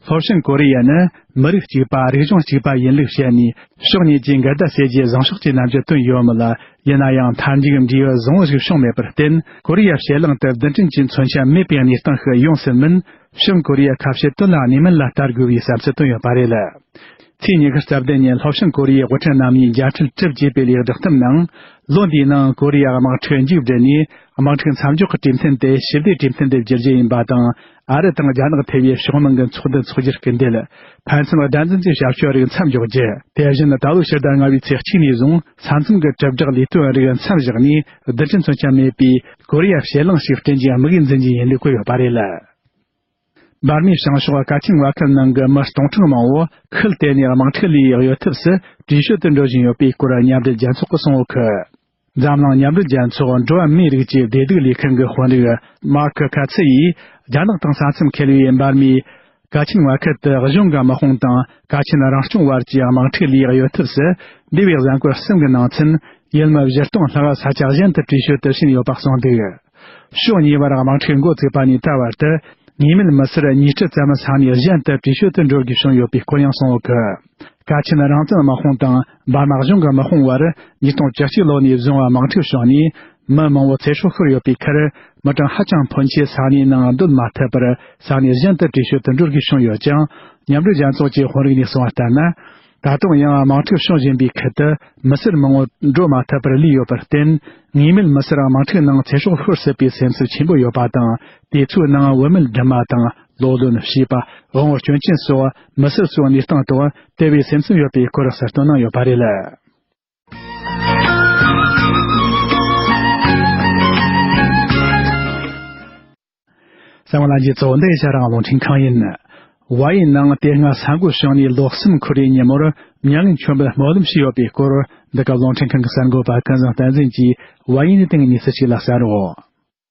ལྷོ་བྱང་ཀོ་རི་ཡ་ནི་མི་རིགས་གཅིག་པ་རིག་གཞུང་གཅིག་པ་ཡིན་ལུགས་བཤད་ནས། ཕྱོགས་གཉིས་ཀྱི་འགལ་ཟླ་སེལ་རྒྱུའི་བཟང་ཕྱོགས་ཀྱི་རྣམ་འགྱུར་བཏོན་ཡོད་མོད། ཡིན་ན་ཡང་། མཐའ་མཇུག་འབྲས་བུ་བཟང་བོ་ཞིག་བྱུང་མེད་པར་བརྟེན། ཀོ་རི་ཡ་ཕྱེད་གླིང་དུ་རྡུལ་ཕྲན་གྱི་མཚོན་ཆ་མེད་པའི་གནས་སྟངས་ཤིག་ཡོང་སྲིད་མིན། བྱང་ཀོ་རི་ཡ་ཁ་བཤད་དོན་ལ་གནས་མིན་ལ་ལྟ་དགོས་པའི་བསམ་ཚུལ་བཏོན་ཡོད་པ་རེད། ཚེས་ཉི་ཤུ་རྩ་བདུན་ཉིན་ལྷོ་བྱང་ཀོ་རི་ཡའི་དབུ་ཁྲིད་རྣམ་གཉིས་མཇལ་འཕྲད་གྲུབ་རྗེས་སྤེལ་བའི་བསྒྲགས་གཏམ་ནང་། ལོ་འདིའི་ནང་ཀོ་རི་ཡ་དམག་འཁྲུག་མཇུག་བསྒྲིལ་ནས། དམག་འཁྲུག་མཚམས་འཇོག་གི་གྲོས་མཐུན་དེ་ཞི་བདེའི་གྲོས་མཐུན་དུ་བསྒྱུར་རྒྱུ་ཡིན་པ་དང་། ཨ་རི་དང་རྒྱ་ནག་ཐེ་བའི་ཕྱོགས་མང་གི་ཚོགས་འདུ་འཚོགས་རྒྱུར་སྐུལ་འདེད། ཕན་ཚུན་བདག་འཛིན་གྱི་བྱ་སྤྱོད་རིགས་མཚམས་འཇོག་རྒྱུ། དེ་བཞིན་ད་ལོའི་ཕྱི་ཟླ་ལྔ་པའི་ཚེས་གཅིག་ནས་བཟུང་ས་མཚམས་ཀྱི་དྲིལ་བསྒྲགས་ལས་དོན་རིགས་མཚམས་བཞག་ནས། རྡུལ་ཕྲན་མཚོན་ཆ་མེད་པའི་ཀོ་རི་ཡ་ཕྱེད་གླིང་ཞིག་བསྐྲུན་རྒྱུའི་དམིགས་ཡུལ་འཛིན་རྒྱུ་ཡིན་ལུགས་བཀོད་ཡོད་པ་རེད། འབར་མའི་བྱང་ཕྱོགས་ཀ་ཆེན་བ་ཁུལ་ནང་གི་མི་སྟོང་ཕྲག་མང་བོ་ཁུལ་དེ་ནས་དམག་འཁྲུག་ལས་གཡོལ་ཐབས་སུ་བྲོས་བྱོལ་དུ་འགྲོ་བཞིན་ཡོད་པའི་སྐོར་མཉམ་འབྲེལ་རྒྱལ་ཚོགས་ཀྱིས་གསུངས་ཡོད་གི། འཛམ་གླིང་མཉམ་འབྲེལ་རྒྱལ་ཚོགས་འགྲོ་བ་མིའི་རིགས་ཀྱི་བདེ་སྡུག་ལས་ཁུངས་ཀྱི་དཔོན་རིགས་མཱར་ཁི་ཁ་ཚི་ཡིས། རྒྱ་ནག་དང་ས་མཚམས་འཁེལ་བའི་འབར་མའི་ཀ་ཆེན་བ་ཁུལ་དུ་གཞུང་གི་དམག་དཔུང་དང་ཀ་ཆེན་རང་སྐྱོང་བར་གྱི་དམག་འཁྲུག་ལས་གཡོལ་ཐབས་སུ། འདས་པའི་གཟའ་འཁོར་གསུམ་གྱི་ནང་ཚུན། ཡུལ་མི་བཞི་སྟོང་ལྷག་ས་ཆ་གཞན་དུ་བྲོས་བྱོལ་དུ་ཕྱིན་ཡོད་པ་གསུངས་འདུག་ཕྱོགས་གཉིས་བར་དམག་འཁྲུག་འགོ་བཙུགས་པ་ནས་ད་བར་དུ། ངེས་མེད་མི་སེར་ཉིས་ཁྲི་ཙམ་ས་གནས་གཞན་དུ་བྲོས་བྱོལ་དུ་འགྲོ་དགོས་བྱུང་ཡོད་པའི་སྐོར་ཡང་གསུངས་ཡོད་གི། ཀ་ཆེན་རང་བཙན་དམག་དཔུང་དང་འབར་མ་གཞུང་གི་དམག་དཔུང་བར་ཉིས་སྟོང་བཅུ་གཅིག་ལོ་ནས་བཟུང་བ་དམག་འཁྲུག་བྱུང་ནས། མི་མང་བོ་ཚེ་སྲོག་ཤོར་ཡོད་པའི་ཁར། མི་གྲངས་ཧ་ཅང་ཕོན་ཆེ་ས་གནས་ནང་སྡོད་མ་ཐུབ་པར། ས་གནས་གཞན་དུ་བྲོས་བྱོལ་དུ་འགྲོ་དགོས་བྱུང་ཡོད་ཀྱང་། མཉམ་འབྲེལ་རྒྱལ་ཚོགས་ཀྱི་དཔོན་རིགས་ནས་གསུངས་པ་ལྟར་ན། ད་དུང་ཡང་དམག་འཁྲུག་བྱུང་བཞིན་པའི་ཁུལ་དུ་མི་སེར་མང་བོ་འགྲོ་མ་ཐུབ་པར་ལུས་ཡོད་པར་བརྟེན། ངེས་མེད་མི་སེར་དམག་འཁྲུག་ནང་ཚེ་སྲོག་ཤོར་སྲིད་པའི་སེམས་ཚབས་ཆེན་པོ་ཡོད་པ་དང་། དེ་ཚོའི་ནང་བུད་མེད་སྦྲུམ་མ་དང་། ལོ་ལོན། བྱིས་པ། དབང་བོ་སྐྱོན་ཅན་སོགས་མི་སེར་ཚོའི་གནས་སྟངས་ཐོག་དེ་བས་སེམས་འཚབ་ཡོད་པའི་སྐོར་གསལ་སྟོན་གནང་ཡོད་པ་རེད། གསན་པ་ལྷན་རྒྱས་ཚོ། འདི་ཨེ་ཤ་ཡ་རང་དབང་རླུང་འཕྲིན་ཁང་ཡིན། ཝཱ་ཡི་ནང་དེ་སྔ་ས་འགོ་བྱུང་ནས་ལོ་གསུམ་འཁོར་བའི་ཉིན་མོར་མྱ་ངན་ཆོམས་པའི་སྨོན་ལམ་ཞུས་ཡོད་པའི་སྐོར། འདི་སྐབས་རླུང་འཕྲིན་ཁང་གི་གསར་འགོད་པ་ཀུན་བཟང་བསྟན་འཛིན་གྱིས་ཝཱ་ཡི་ནས་བཏང་གནས་ཚུལ་ཞིག་ལ་གསན་རོགས།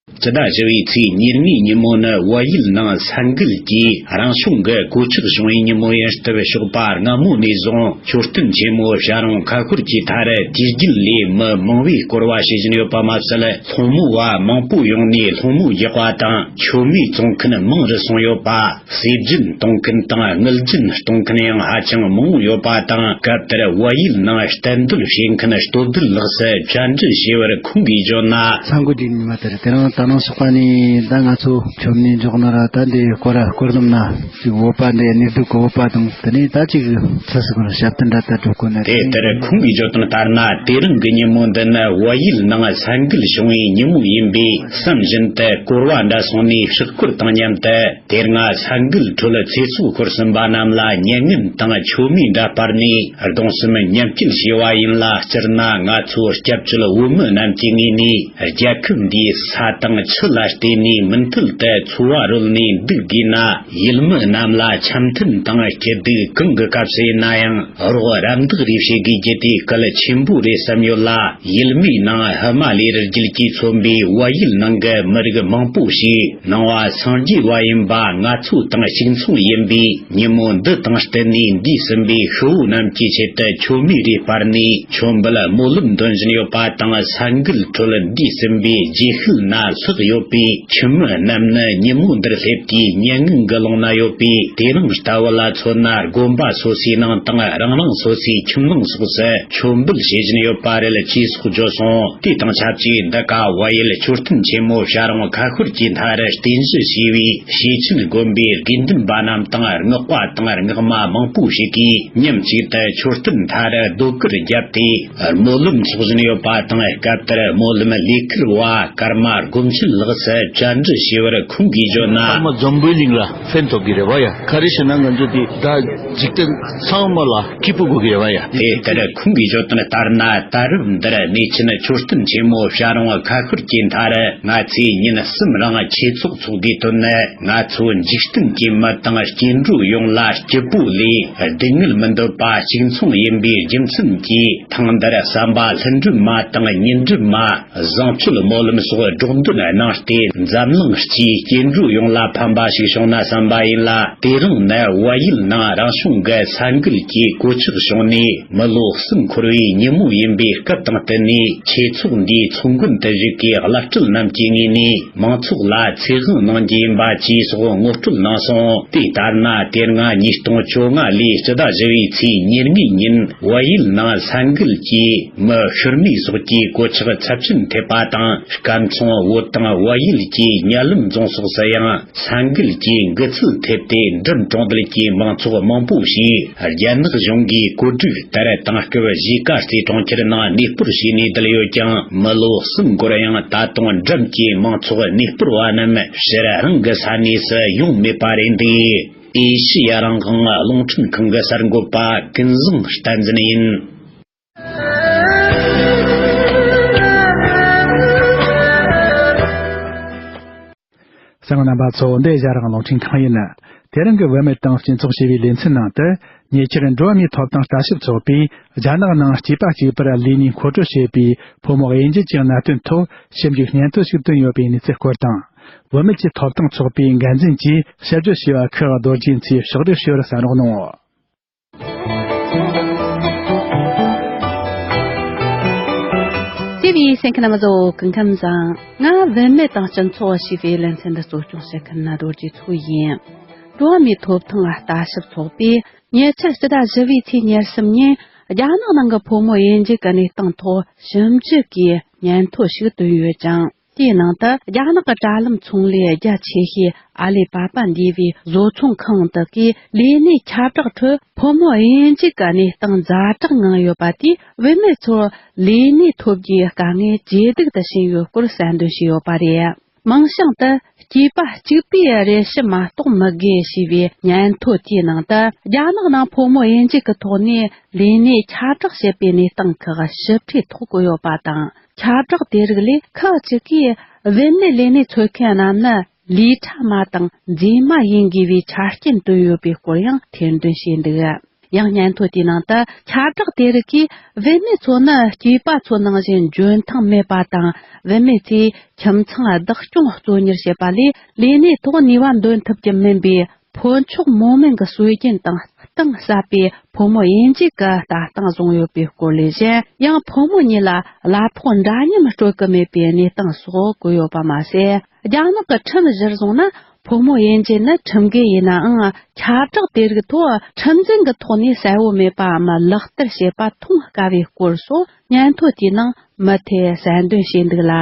སྤྱི་ཟླ་བཞི་པའི་ཚེས་ཉེར་གཉིས་ཉིན་མོ་ནི་བལ་ཡུལ་ནང་ས་འགུལ་གྱིས་རང་བྱུང་གི་གོད་ཆག་བྱུང་བའི་ཉིན་མོ་ཡིན་སྟབས། ཞོགས་པ་སྔ་མོ་ནས་བཟུང་མཆོད་རྟེན་ཆེན་མོ་བྱ་རུང་ཁ་ཤོར་གྱི་མཐར། དུས་རྒྱུན་ལས་མི་མང་བོས་སྐོར་བ་བྱེད་བཞིན་ཡོད་པ་མ་ཟད། སློང་མོ་བ་མང་པོ་ཡོང་ནས་སློང་མོ་རྒྱག་པ་དང་མཆོད་མེ་བཙོང་མཁན་མང་རུ་སོང་ཡོད་པ། སྲོལ་རྒྱུན་གཏོང་མཁན་དང་དངུལ་རྒྱུན་གཏོང་མཁན་ཡང་ཧ་ཅང་མང་བོ་ཡོད་པ་དང་། སྐབས་དེར་བལ་ཡུལ་ནང་གཏན་སྡོད་བྱེད་མཁན་སྟོབས་ལྡན་ལགས་སུ་བཅར་འདྲི་བྱས་པར་ཁོང་གིས་བརྗོད་ན། ས་འགུལ་དེའི་ཉི་མ་དེར་དེ་རིང་ད་ནངས་ཞོགས་པ་ནས་ད་ང་ཚོ་མཆོད་མེ་འཇོག་ན་ར། ད་འདི་སྐོར་ར་སྐོར་ལམ་ན་ཅིག་འོ་བ་འདི་གནས་སྡུག་གི་འོ་བ་དང་། དེ་ནས་ད་ཅིག་ཚུལ་སུ་ཁོ་ར་ཞབས་བརྟན་འདྲ་ད་སྒྲུབ་དགོས་ན། དེ་ལྟར་ཁོང་གིས་བརྗོད་དོན་ལྟར་ན། དེ་རིང་གི་ཉིན་མོ་འདི་ནི་བལ་ཡུལ་ནང་ས་འགུལ་བྱུང་བའི་ཉིན་མོ་ཡིན་པས། བསམ་བཞིན་དུ་སྐོར་བ་འདྲ་སོང་ནས་ཕྱག་སྐོར་བཏང་སྙམ་དུ། དེ་སྔ་ས་འགུལ་ཁྲོད་ཚེ་སྲོག་ཤོར་ཟིན་པ་རྣམས་ལ་མྱ་ངན་དང་མཆོད་མེ་འདྲ་སྤར་ནས་གདུང་སེམས་མཉམ་སྐྱེད་བྱས་པ་ཡིན་ལ། སྤྱིར་ན་ང་ཚོ་སྐྱབས་བཅོལ་བོད་མི་རྣམས་ཀྱི་ངོས་ནས་རྒྱལ་ཁབ་འདིའི་ས་དང་ཆུ་ལ་བརྟེན་ནས་མུ་མཐུད་དུ་འཚོ་བ་རོལ་ནས་འདུག་དགོས་ན། ཡུལ་མི་རྣམས་ལ་འཆམ་མཐུན་དང་སྐྱིད་སྡུག་གང་གི་སྐབས་སུ་ཡིན་ན་ཡང་རོགས་རམ་འདེགས་རེ་བྱེད་དགོས་རྒྱུ་དེ་གལ་ཆེན་པོ་རེད་བསམ་ཡོད་ལ། ཡུལ་མིའི་ནང་ཧི་མ་ལ་ཡའི་རི་རྒྱུད་ཀྱིས་མཚོན་པའི་བལ་ཡུལ་ནང་གི་མི་རིགས་མང་པོ་ཞིག་ནང་པ་སངས་རྒྱས་པ་ཡིན་པ་ང་ཚོ་དང་གཅིག་མཚུངས་ཡིན་པས། ཉིན་མོ་འདི་དང་བསྟུན་ནས་འདས་ཟིན་པའི་ཤི་བོ་རྣམས་ཀྱི་ཆེད་དུ་མཆོད་མེ་རེ་སྤར་ནས་མཆོད་འབུལ་སྨོན་ལམ་འདོན་བཞིན་ཡོད་པ་དང་། ས་འགུལ་ཁྲོད་འདས་ཟིན་པའི་རྗེས་ཤུལ་ན་ལྷག་ཡོད་པའི་ཁྱིམ་མི་རྣམས་ནི་ཉིན་མོ་འདིར་སླེབས་དུས་མྱ་ངན་གྱི་ཀློང་ན་ཡོད་པས། དེ་རིང་ལྟ་བུ་ལ་མཚོན་ན། དགོན་པ་སོ་སོའི་ནང་དང་རང་རང་སོ་སོའི་ཁྱིམ་ནང་སོགས་སུ་མཆོད་འབུལ་བྱེད་བཞིན་ཡོད་པ་རེད། ཅེས་སོགས་བརྗོད་སོང་། དེ་དང་ཆབས་ཅིག་འདི་ག་བལ་ཡུལ་མཆོད་རྟེན་ཆེན་མོ་བྱ་རུང་ཁ་ཤོར་གྱི་མཐའ་རུ་རྟེན་གཞི་བྱས་པའི་ཞེ་ཆེན་དགོན་པའི་དགེ་འདུན་པ་རྣམས་དང་། སྔགས་པ་དང་སྔགས་མ་མང་པོ་ཞིག་གིས་མཉམ་གཅིག་ཏུ་མཆོད་རྟེན་མཐའ་རུ་རྡོ་དཀར་བརྒྱབ་སྟེ་སྨོན་ལམ་འཚོགས་བཞིན་ཡོད་པ་དང་། སྐབས་དེར་སྨོན་ལམ་ལས་འཁུར་བ་ཀརྨ་སྒོམ་ཆེན་ལགས་སུ་བཅར་འདྲི་བྱས་པར་ཁོང་གིས་བརྗོད་ན། ཀརྨ་འཛམ་བུའི་གླིང་ལ་ཕན་ཐོགས་ཀྱི་རེད་བ་ཡ། ག་རེ་ཞེ་ན། ང་ཚོ་འདི་ད་འཇིག་རྟེན་ཚང་མ་ལ་སྐྱིད་པོ་དགོས་ཀྱི་རེད་བ་ཡ། དེ་ལྟར་ཁོང་གིས་བརྗོད་དོན་ལྟར་ན། ད་རེས་འདིར་གནས་ཆེན་མཆོད་རྟེན་ཆེན་མོ་བྱ་རུང་ཁ་ཤོར་གྱི་མཐའ་རུ་ང་ཚོས་ཉིན་གསུམ་རིང་ཆོས་ཚོགས་འཚོགས་དགོས་དོན་ནི། ང་ཚོ་འཇིག་རྟེན་གྱི་མི་དང་སྐྱེ་འགྲོ་ཡོངས་ལ་སྐྱིད་པོ་ལས་སྡུག་བསྔལ་མི་འདོད་པ་གཅིག་མཚུངས་ཡིན་པའི་རྒྱུ་མཚན་གྱིས། ཐེངས་འདིར་བསམ་པ་ལྷུན་གྲུབ་མ་དང་ཉི་འགྲིབ་མ། བཟང་སྤྱོད་སྨོན་ལམ་སོགས་སྒྲོག་འདོན་གནང་སྟེ། འཛམ་གླིང་སྤྱིའི་སྐྱེ་འགྲོ་ཡོངས་ལ་ཕན་པ་ཞིག་བྱུང་ན་བསམ་པ་ཡིན་ལ། དེ་རིང་ནི་བལ་ཡུལ་ནང་རང་བྱུང་གི་ས་འགུལ་གྱིས་གོད་ཆག་བྱུང་ནས་མི་ལོ་གསུམ་འཁོར་བའི་ཉིན་མོ་ཡིན་པའི་སྐབས་དང་བསྟུན་ནས། ཆོས་ཚོགས་འདིའི་ཚོགས་མགོན་དུ་བཞུགས་པའི་བླ་སྤྲུལ་རྣམས་ཀྱི་ངོས་ནས་མང་ཚོགས་ལ་ཚེ་དབང་གནང་རྒྱུ་ཡིན་པ་བཅས་སོགས་ངོ་སྤྲོད་གནང་སོང་། དེ་ལྟར་ན། དེ་སྔ་ཉིས་སྟོང་བཅོ་ལྔ་ལོའི་སྤྱི་ཟླ་བཞི་བའི་ཚེས་ཉེར་གཉིས་ཉིན་བལ་ཡུལ་ནང་ས་འགུལ་གྱིས་མི་ཤི་རྨས་སོགས་ཀྱི་གོད་ཆག་ཚབས་ཆེན་ཐེབས་པ་དང་། སྐམ་ཚོང་བོད་དང་བལ་ཡུལ་གྱི་ཉ་ལམ་རྫོང་སོགས་སུ་ཡང་ས་འགུལ་གྱི་འགུལ་ཚུལ་ཐེབས་ཏེ། འགྲམ་གྲོང་རྡལ་གྱི་མང་ཚོགས་མང་པོ་ཞིག་རྒྱ་ནག་གཞུང་གིས་བཀོད་སྒྲིག་ལྟར་དེང་སྐབས་གཞིས་ཀ་རྩེ་གྲོང་ཁྱེར་ནང་གནས་སྤོར་བྱས་ནས་བསྡད་ཡོད་ཀྱང་། མི་ལོ་གསུམ་འགོར་ཡང་ད་དུང་འགྲམ་གྱི་མང་ཚོགས་གནས་སྤོར་བ་རྣམས་ཕྱིར་རང་གི་ས་གནས་སུ་ཡོང་མེད་པ་རེད་འདུག་ཨེ་ཤི་ཡ་རང་དབང་རླུང་འཕྲིན་ཁང་གི་གསར་འགོད་པ་ཀུན་བཟང་བསྟན་འཛིན་ཡིན། གསན་མཁན་རྣམ་པ་ཚོ། འདི་ཨེ་ཤ་ཡ་རང་དབང་རླུང་འཕྲིན་ཁང་ཡིན། དེ་རིང་གི་བུད་མེད་དང་སྤྱི་ཚོགས་ཞེས་པའི་ལེ་ཚན་ནང་དུ། ཉེ་ཆར་འགྲོ་བ་མིའི་ཐོབ་ཐང་ལྟ་ཞིབ་ཚོགས་པས་རྒྱ་ནག་ནང་སྐྱེས་པ་གཅིག་པུར་ལས་གནས་མཁོ་སྤྲོད་བྱེད་པའི་ཕོ་མོ་དབྱེ་འབྱེད་ཀྱི་གནད་དོན་ཐོག་ཞིབ་འཇུག་སྙན་ཐོ་ཞིག་བཏོན་ཡོད་པའི་གནས་ཚུལ་སྐོར་དང་། བུད་མེད་ཀྱི་ཐོབ་ཐང་ཚོགས་པའི་འགན་འཛིན་གྱིས་ཞིབ་དཔྱོད་བྱས་པ་ཁག་རྡོ་རྗེ་མཚོས་ཕྱོགས་བསྒྲིགས་ཞུས་པར་གསན་རོགས་གནང་། སྐྱེས་པའི་སེམས་ཁམས་བཟོ་ཀུན་ཁམས་བཟང་། ང་བུད་མེད་དང་སྤྱི་ཚོགས་ཞེས་པའི་ལེ་ཚན་འདི་གཙོ་སྐྱོང་བྱེད་མཁན་རྡོ་རྗེ་མཚོ་ཡིན། འགྲོ་བ་མིའི་ཐོབ་ཐང་ལྟ་ཞིབ་ཚོགས་པས་ཉེ་ཆར་སྤྱི་ཟླ་བཞི་པའི་ཚེས་ཉེར་གསུམ་ཉིན། རྒྱ་ནག་ནང་གི་ཕོ་མོ་དབྱེ་འབྱེད་ཀྱི་གནས་སྟངས་ཐོག་ཞིབ་འཇུག་གིས་སྙན་ཐོ་ཞིག་བཏོན་ཡོད་ཅིང་། དེའི་ནང་དུ་རྒྱ་ནག་གི་དྲ་ལམ་ཚོང་ལས་རྒྱ་ཆེ་ཤོས་ཨ་ལི་པ་པ་འདུས་པའི་བཟོ་ཚོང་ཁང་དག་གིས་ལས་གནས་ཁྱབ་བསྒྲགས་ཁྲོད་ཕོ་མོ་དབྱེ་འབྱེད་ཀྱི་གནས་སྟངས་ཛ་དྲག་ངང་ཡོད་པ་དེས། བུད་མེད་ཚོར་ལས་གནས་ཐོབ་རྒྱུའི་དཀའ་ངལ་ཇེ་སྡུག་ཏུ་ཕྱིན་ཡོད་སྐོར་གསལ་འདོན་བྱས་ཡོད་པ་རེད། མིང་བྱང་དུ། སྐྱེས་པ་གཅིག་པུའི་རེ་ཞུ་མ་གཏོགས་མི་དགོས་ཞེས་པའི་སྙན་ཐོ་དེའི་ནང་དུ། རྒྱ་ནག་ནང་ཕོ་མོ་དབྱེ་འབྱེད་ཀྱི་ཐོག་ནས་ལས་གནས་ཁྱབ་བསྒྲགས་བྱེད་པའི་གནས་སྟངས་ཁག་ཞིབ་ཕྲའི་ཐོ་བཀོད་ཡོད་པ་དང་། ཁྱབ་བསྒྲགས་དེ་རིགས་ལས་ཁག་ཅིག་གིས་བུད་མེད་ལས་གནས་འཚོལ་མཁན་རྣམས་ནི་ལས་གྲྭ་མ་དང་མཛེས་མ་ཡིན་དགོས་པའི་ཆ་རྐྱེན་བཏོན་ཡོད་པའི་སྐོར་ཡང་ཐེར་འདོན་བྱས་འདུག། ཡང་སྙན་ཐོ་དེའི་ནང་དུ་ཁྱབ་བསྒྲགས་དེ་རིགས་ཀྱིས་བུད་མེད་ཚོ་ནི་སྐྱེས་པ་ཚོ་ནང་བཞིན་འཇོན་ཐང་མེད་པ་དང་། བུད་མེད་ཚོས་ཁྱིམ་ཚང་བདག་སྐྱོང་གཙོ་གཉེར་བྱེད་པ་ལས་ལས་གནས་ཐོག་ནུས་པ་འདོན་ཐུབ་ཀྱི་མིན་པས། ཕོ་མཆོག་མོ་དམན་གྱི་སྲོལ་རྒྱུན་དང་གཏིང་ཟབ་པའི་ཕོ་མོ་དབྱེ་འབྱེད་ཀྱི་ལྟ་སྟངས་བཟུང་ཡོད་པའི་སྐོར་ལས་གཞན། ཡང་ཕོ་མོ་གཉིས་ལ་གླ་ཕོགས་འདྲ་མཉམ་སྤྲོད་ཀྱི་མེད་པའི་གནས་སྟངས་སོགས་བཀོད་ཡོད་པ་མ་ཟད། རྒྱ་ནག་གི་ཁྲིམས་གཞིར་བཟུང་ན། ཕོ་མོ་དབྱེ་འབྱེད་ནི་ཁྲིམས་འགལ་ཡིན་ནའང་། ཁྱབ་བསྒྲགས་དེ་རིགས་ཐོག་ཁྲིམས་འཛིན་གྱི་ཐོག་ནས་གསལ་བོ་མེད་པའམ་ལག་བསྟར་བྱེད་པ་མཐོང་དཀའ་བའི་སྐོར་སོགས་སྙན་ཐོ་དེའི་ནང་མུ་མཐུད་གསལ་འདོན་བྱས་འདུག་ལ།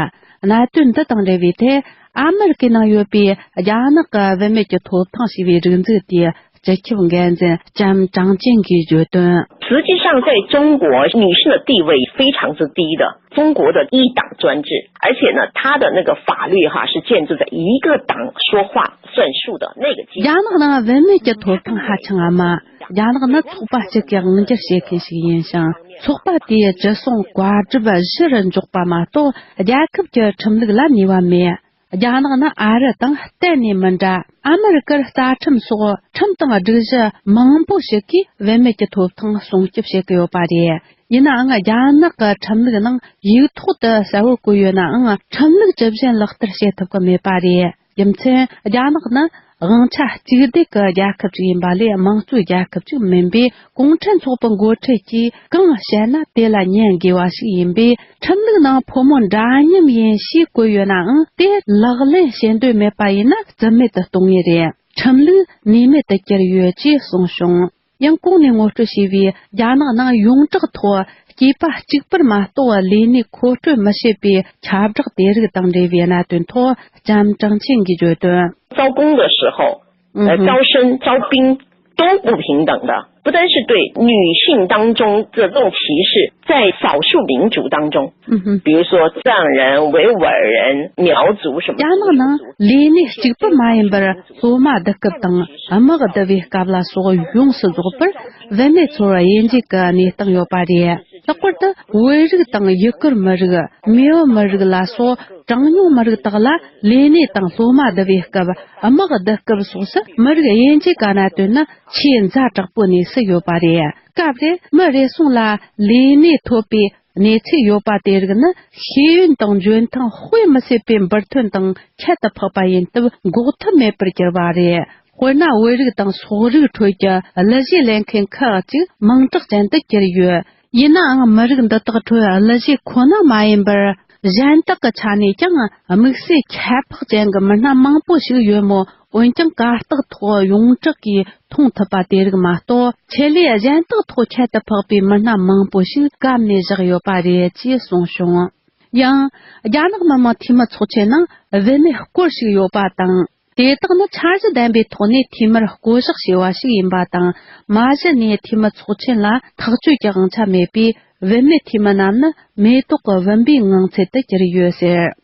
གནད་དོན་འདི་དང་འབྲེལ་བའི་ཐད། ཨ་མེ་རི་ཀའི་ནང་ཡོད་པའི་རྒྱ་ནག་གི་བུད་མེད་ཀྱི་ཐོབ་ཐང་ཞེས་པའི་སྒྲིག་འཛུགས་དེའི་སྤྱི་ཁྱབ་འགན་འཛིན་ལྕམ་ཀྲང་ཅན་གྱིས་བརྗོད་དོན། 实际上，在中国，女性的地位非常之低的。中国的一党专制，而且呢，它的那个法律哈是建筑在一个党说话算数的那个基础。 རྒྱ་ནག་ནང་བུད་མེད་ཀྱི་ཐོབ་ཐང་ཧ་ཅང་དམའ། རྒྱ་ནག་ནི་ཚོགས་པ་གཅིག་གི་དབང་སྒྱུར་བྱེད་མཁན་ཞིག་ཡིན་ཞིང་། ཚོགས་པ་དེའི་བཅུ་གསུམ་བཀའ་སྒྲུབ་བཞི་རུ་འཇོག་པ་མ་གཏོགས། རྒྱལ་ཁབ་ཀྱི་ཁྲིམས་ལུགས་ལ་ནུས་པ་མེད། རྒྱ་ནག་ནི་ཨ་རི་དང་གཏན་ནས་མི་འདྲ། ཨ་མེ་རི་ཀར་རྩ་ཁྲིམས་སོགས་ཁྲིམས་དང་སྒྲིག་གཞི་མང་པོ་ཞིག་གིས་བུད་མེད་ཀྱི་ཐོབ་ཐང་སྲུང་སྐྱོབ་བྱེད་ཀྱི་ཡོད་པ་རེད། ཡིན་ནའང་། རྒྱ་ནག་གི་ཁྲིམས་ལུགས་ནང་ཡིག་ཐོག་ཏུ་གསལ་བོར་བཀོད་ཡོད་ནའང་། ཁྲིམས་ལུགས་ཇི་བཞིན་ལག་བསྟར་བྱེད་ཐུབ་ཀྱི་མེད་པ་རེད། རྒྱུ་མཚན། རྒྱ་ནག་ནི་དབང་ཆ་གཅིག་སྡུད་ཀྱི་རྒྱལ་ཁབ་ཅིག་ཡིན་པ་ལས། དམངས་གཙོའི་རྒྱལ་ཁབ་ཅིག་མིན་པས། གུང་ཁྲན་ཚོགས་པའི་འགོ་ཁྲིད་ཀྱིས་གང་བཤད་ན་དེ་ལ་ཉན་དགོས་པ་ཞིག་ཡིན་པས། ཁྲིམས་ལུགས་ནང་ཕོ་མོ་འདྲ་མཉམ་ཡིན་ཞེས་བཀོད་ཡོད་ནའང་། དེ་ལག་ལེན་བྱེད་འདོད་མེད་པ་ཡིན་ན་རྩིས་མེད་དུ་གཏོང་ངེས་རེད། ཁྲིམས་ལུགས་ནུས་མེད་དུ་གྱུར་ཡོད་ཅེས་གསུངས་བྱུང་། ཡང་གོང་ནས་ངོ་སྤྲོད་བྱས་པའི་རྒྱ་ནག་ནང་ཡོངས་གྲགས་ཐོག་སྐྱེས་པ་གཅིག་པུར་མ་གཏོགས་ལས་གནས་མཁོ་སྤྲོད་མི་བྱེད་པའི་ཁྱབ་བསྒྲགས་དེ་རིགས་དང་འབྲེལ་བའི་གནད་དོན་ཐོག་ལྕམ་ཀྲང་ཆན་གྱིས་བརྗོད་དོན། 招工的时候，呃，嗯哼。招生、招兵都不平等的，不单是对女性当中这种歧视，在少数民族当中，嗯哼。比如说藏人、维吾尔人、苗族什么。 རྒྱ་ནག་ནང་ལས་གནས་གཅིག་པུ་མ་ཡིན་པར། སློབ་མ་བསྡུ་སྐབས་དང་། དམག་བསྡུ་བའི་སྐབས་ལ་སོགས་ཡོངས་སུ་རྫོགས་པར་བུད་མེད་ཚོར་དབྱེ་འབྱེད་ཀྱི་གནས་སྟངས་ཡོད་པ་རེད། ལྷག་པར་དུ་བོད་རིགས་དང་ཡུ་གུར་མི་རིགས། མེས་པོ་མི་རིགས་ལ་སོགས་གྲངས་ཉུང་མི་རིགས་དག་ལ་ལས་གནས་དང་སློབ་མ་བསྡུ་བའི་སྐབས། དམག་བསྡུ་སྐབས་སོགས་སུ་མི་རིགས་དབྱེ་འབྱེད་ཀྱི་གནད་དོན་ནི་ཆེས་ཛ་དྲག་པོའི་གནས་སུ་ཡོད་པ་རེད། སྐབས་རེ་མི་རེ་ཟུང་ལ་ལས་གནས་ཐོབ་པའི་གནས་ཚུལ་ཡོད་པ་དེ་རིགས་ནི་ཤེས་ཡོན་དང་འཇོན་ཐང་དཔེ་མི་སྲིད་པའི་འབུར་ཐོན་དང་ཁྱད་དུ་འཕགས་པ་ཡིན་སྟབས་འགོག་ཐབས་མེད་པར་གྱུར་པ་རེད། དཔེར་ན། བོད་རིགས་དང་སོག་རིགས་ཁྲོད་ཀྱི་གླུ་གཞས་ལེན་མཁན་ཁག་ཅིག་མིང་གྲགས་ཅན་དུ་གྱུར་ཡོད། ཡིན་ནའང་། མི་རིགས་འདི་དག་ཁྲོད་གླུ་གཞས་ཁོ་ན་མ་ཡིན་པར། གཞན་དག་གི་ཆ་ནས་ཀྱང་དམིགས་བསལ་ཁྱད་འཕགས་ཅན་གྱི་མི་སྣ་མང་པོ་ཞིག་ཡོད་མོད། འོན་ཀྱང་། གར་སྟེགས་ཐོག་ཡོངས་གྲགས་ཀྱིས་མཐོང་ཐུབ་པ་དེ་རིགས་མ་གཏོགས། ཆེད་ལས་གཞན་དག་ཐོག་ཁྱད་དུ་འཕགས་པའི་མི་སྣ་མང་པོ་ཞིག་བཀབ་ནས་བཞག་ཡོད་པ་རེད་ཅེས་གསུངས་བྱུང་། ཡང་། རྒྱ་ནག་མི་དམངས་འཐུས་མི་ཚོགས་ཆེན་ནང་བུད་མེད་སྐོར་ཞིག་ཡོད་པ་དང་། དེ་དག་ནི་འཆར་གཞི་ལྡན་པའི་ཐོག་ནས་འཐུས་མིར་བསྐོ་གཞག་བྱས་པ་ཞིག་ཡིན་པ་དང་། མ་གཞི་ནས་འཐུས་མི་ཚོགས་ཆེན་ལ་ཐག་གཅོད་ཀྱི་དབང་ཆ་མེད་པས། བུད་མེད་འཐུས་མི་རྣམས་ནི་མེ་ཏོག་གི་བུམ་པའི་ངང་ཚུལ་དུ་གྱུར་ཡོད་ཟེར།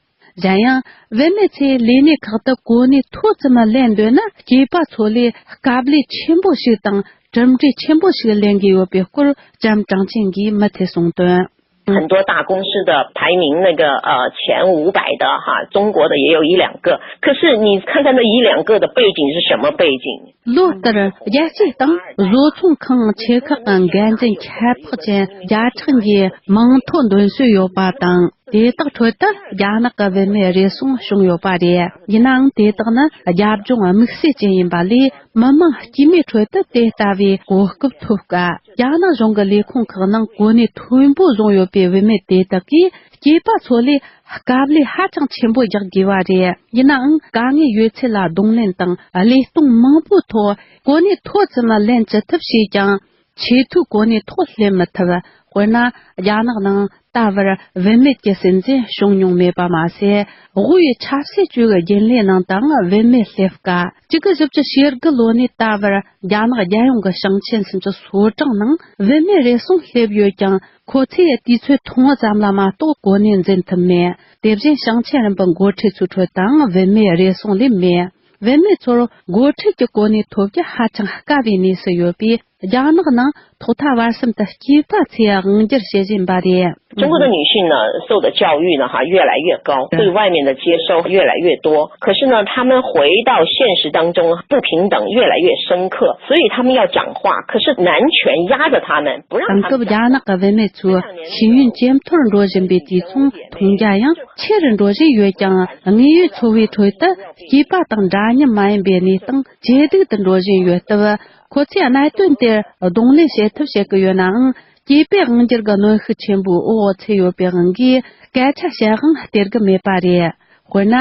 གཞན་ཡང་། བུད་མེད་ཚོས་ལས་གནས་ཁག་ཏུ་གོ་གནས་མཐོ་ཙམ་ལེན་འདོད་ན། སྐྱེས་པ་ཚོ་ལས་དཀའ་ལས་ཆེན་པོ་ཞིག་དང་གྲུབ་འབྲས་ཆེན་པོ་ཞིག་ལེན་གྱི་ཡོད་པའི་སྐོར་ལྕམ་ཀྲང་ཅིན་གྱིས་མུ་མཐུད་གསུངས་དོན། 很多大公司的排名那个呃前五百的哈，中国的也有一两个。可是你看看那一两个的背景是什么背景？ ལོ་ལྟར་རྒྱལ་སྤྱིའི་སྟེང་བཟོ་ཚོང་ཁང་ཆེ་ཁག་གི་འགན་འཛིན་ཁྱད་འཕགས་ཅན་བརྒྱ་ཕྲག་འགའི་མིང་ཐོ་འདོན་སྲོལ་ཡོད་པ་དང་། དེ་དག་ཁྲོད་དུ་རྒྱ་ནག་གི་བུད་མེད་རེ་ཟུང་བྱུང་ཡོད་པ་རེད། ཡིན་ནའང་། དེ་དག་ནི་རྒྱབ་ལྗོངས་དམིགས་བསལ་ཅན་ཡིན་པ་ལས། མི་མང་དཀྱུས་མའི་ཁྲོད་དུ་དེ་ལྟ་བུའི་གོ་སྐབས་ཐོབ་དཀའ། རྒྱ་ནག་གཞུང་གི་ལས་ཁུངས་ཁག་ནང་གོ་གནས་མཐོན་པོ་བཟུང་ཡོད་པའི་བུད་མེད་དེ་དག་གིས་སྐྱེས་པ་ཚོ་ལས་དཀའ་ལས་ཧ་ཅང་ཆེན་པོ་རྒྱག་དགོས་པ་རེད། ཡིན་ནའང་། དཀའ་ངལ་ཡོད་ཚད་ལ་གདོང་ལེན་དང་བློས་གཏོང་མང་པོའི་ཐོག་གོ་གནས་མཐོ་ཙམ་ལེན་ཅི་ཐུབ་བྱས་ཀྱང་། ཆེས་མཐོའི་གོ་གནས་ཐོག་སླེབས་མི་ཐུབ། དཔེར་ན། རྒྱ་ནག་ནང་ད་བར་བུད་མེད་ཀྱི་སྲིད་འཛིན་བྱུང་མྱོང་མེད་པ་མ་ཟད། དབུས་ཆབ་སྲིད་ཅུས་ཀྱི་རྒྱུན་ལས་ནང་དུའང་བུད་མེད་སླེབས་དཀའ། གཅིག་དགུ་བཞི་བཅུ་ཞེ་དགུ་ལོ་ནས་ད་བར་རྒྱ་ནག་རྒྱལ་ཡོངས་ཀྱི་ཞིང་ཆེན་སུམ་ཅུ་སོ་གྲངས་ནང་བུད་མེད་རེ་ཟུང་སླེབས་ཡོད་ཀྱང་། ཁོ་ཚོས་དུས་ཚོད་ཐུང་ངུ་ཙམ་ལ་མ་གཏོགས་གོ་གནས་འཛིན་ཐུབ་མེད། དེ་བཞིན་ཞིང་ཆེན་རིམ་པའི་འགོ་ཁྲིད་ཚོའི་ཁྲོད་དུའང་བུད་མེད་རེ་ཟུང་ལས་མེད། བུད་མེད་ཚོར་འགོ་ཁྲིད་ཀྱི་གོ་གནས་ཐོབ་རྒྱུ་ཧ་ཅང་དཀའ་བའི་གནས་སུ་ཡོད་པས། རྒྱ་ནག་ནང་ཐོག་མཐའ་བར་གསུམ་དུ་སྐྱེས་པ་ཚོས་དབང་སྒྱུར་བྱེད་བཞིན་པ་རེད། 中国的女性呢，受的教育呢，哈，越来越高，对外面的接受越来越多。可是呢，她们回到现实当中，不平等越来越深刻，所以她们要讲话。可是男权压着她们，不让她们讲话。 དེང་སྐབས་རྒྱ་ནག་གི་བུད་མེད་ཚོའི་ཤེས་ཡོན་ཇེ་མཐོར་འགྲོ་བཞིན་པའི་དུས་མཚུངས་མཐོང་རྒྱ་ཡང་ཆེ་རུ་འགྲོ་བཞིན་ཡོད་ཀྱང་། དངོས་ཡོད་འཚོ་བའི་ཁྲོད་དུ་སྐྱེས་པ་དང་འདྲ་མཉམ་མ་ཡིན་པའི་གནས་སྟངས་ཇེ་སྡུག་ཏུ་འགྲོ་བཞིན་ཡོད་སྟབས། ཁོ་ཚོས་གནད་དོན་དེར་གདོང་ལེན་བྱེད་ཐབས་བྱེད་ཀྱི་ཡོད་ནའང་། སྐྱེས་པའི་དབང་སྒྱུར་གྱི་གནོན་ཤུགས་ཆེན་པོའི་འོག་ཚུད་ཡོད་པའི་དབང་གིས། སྐད་ཆ་བཤད་དབང་སྟེར་གྱི་མེད་པ་རེད། དཔེར་ན།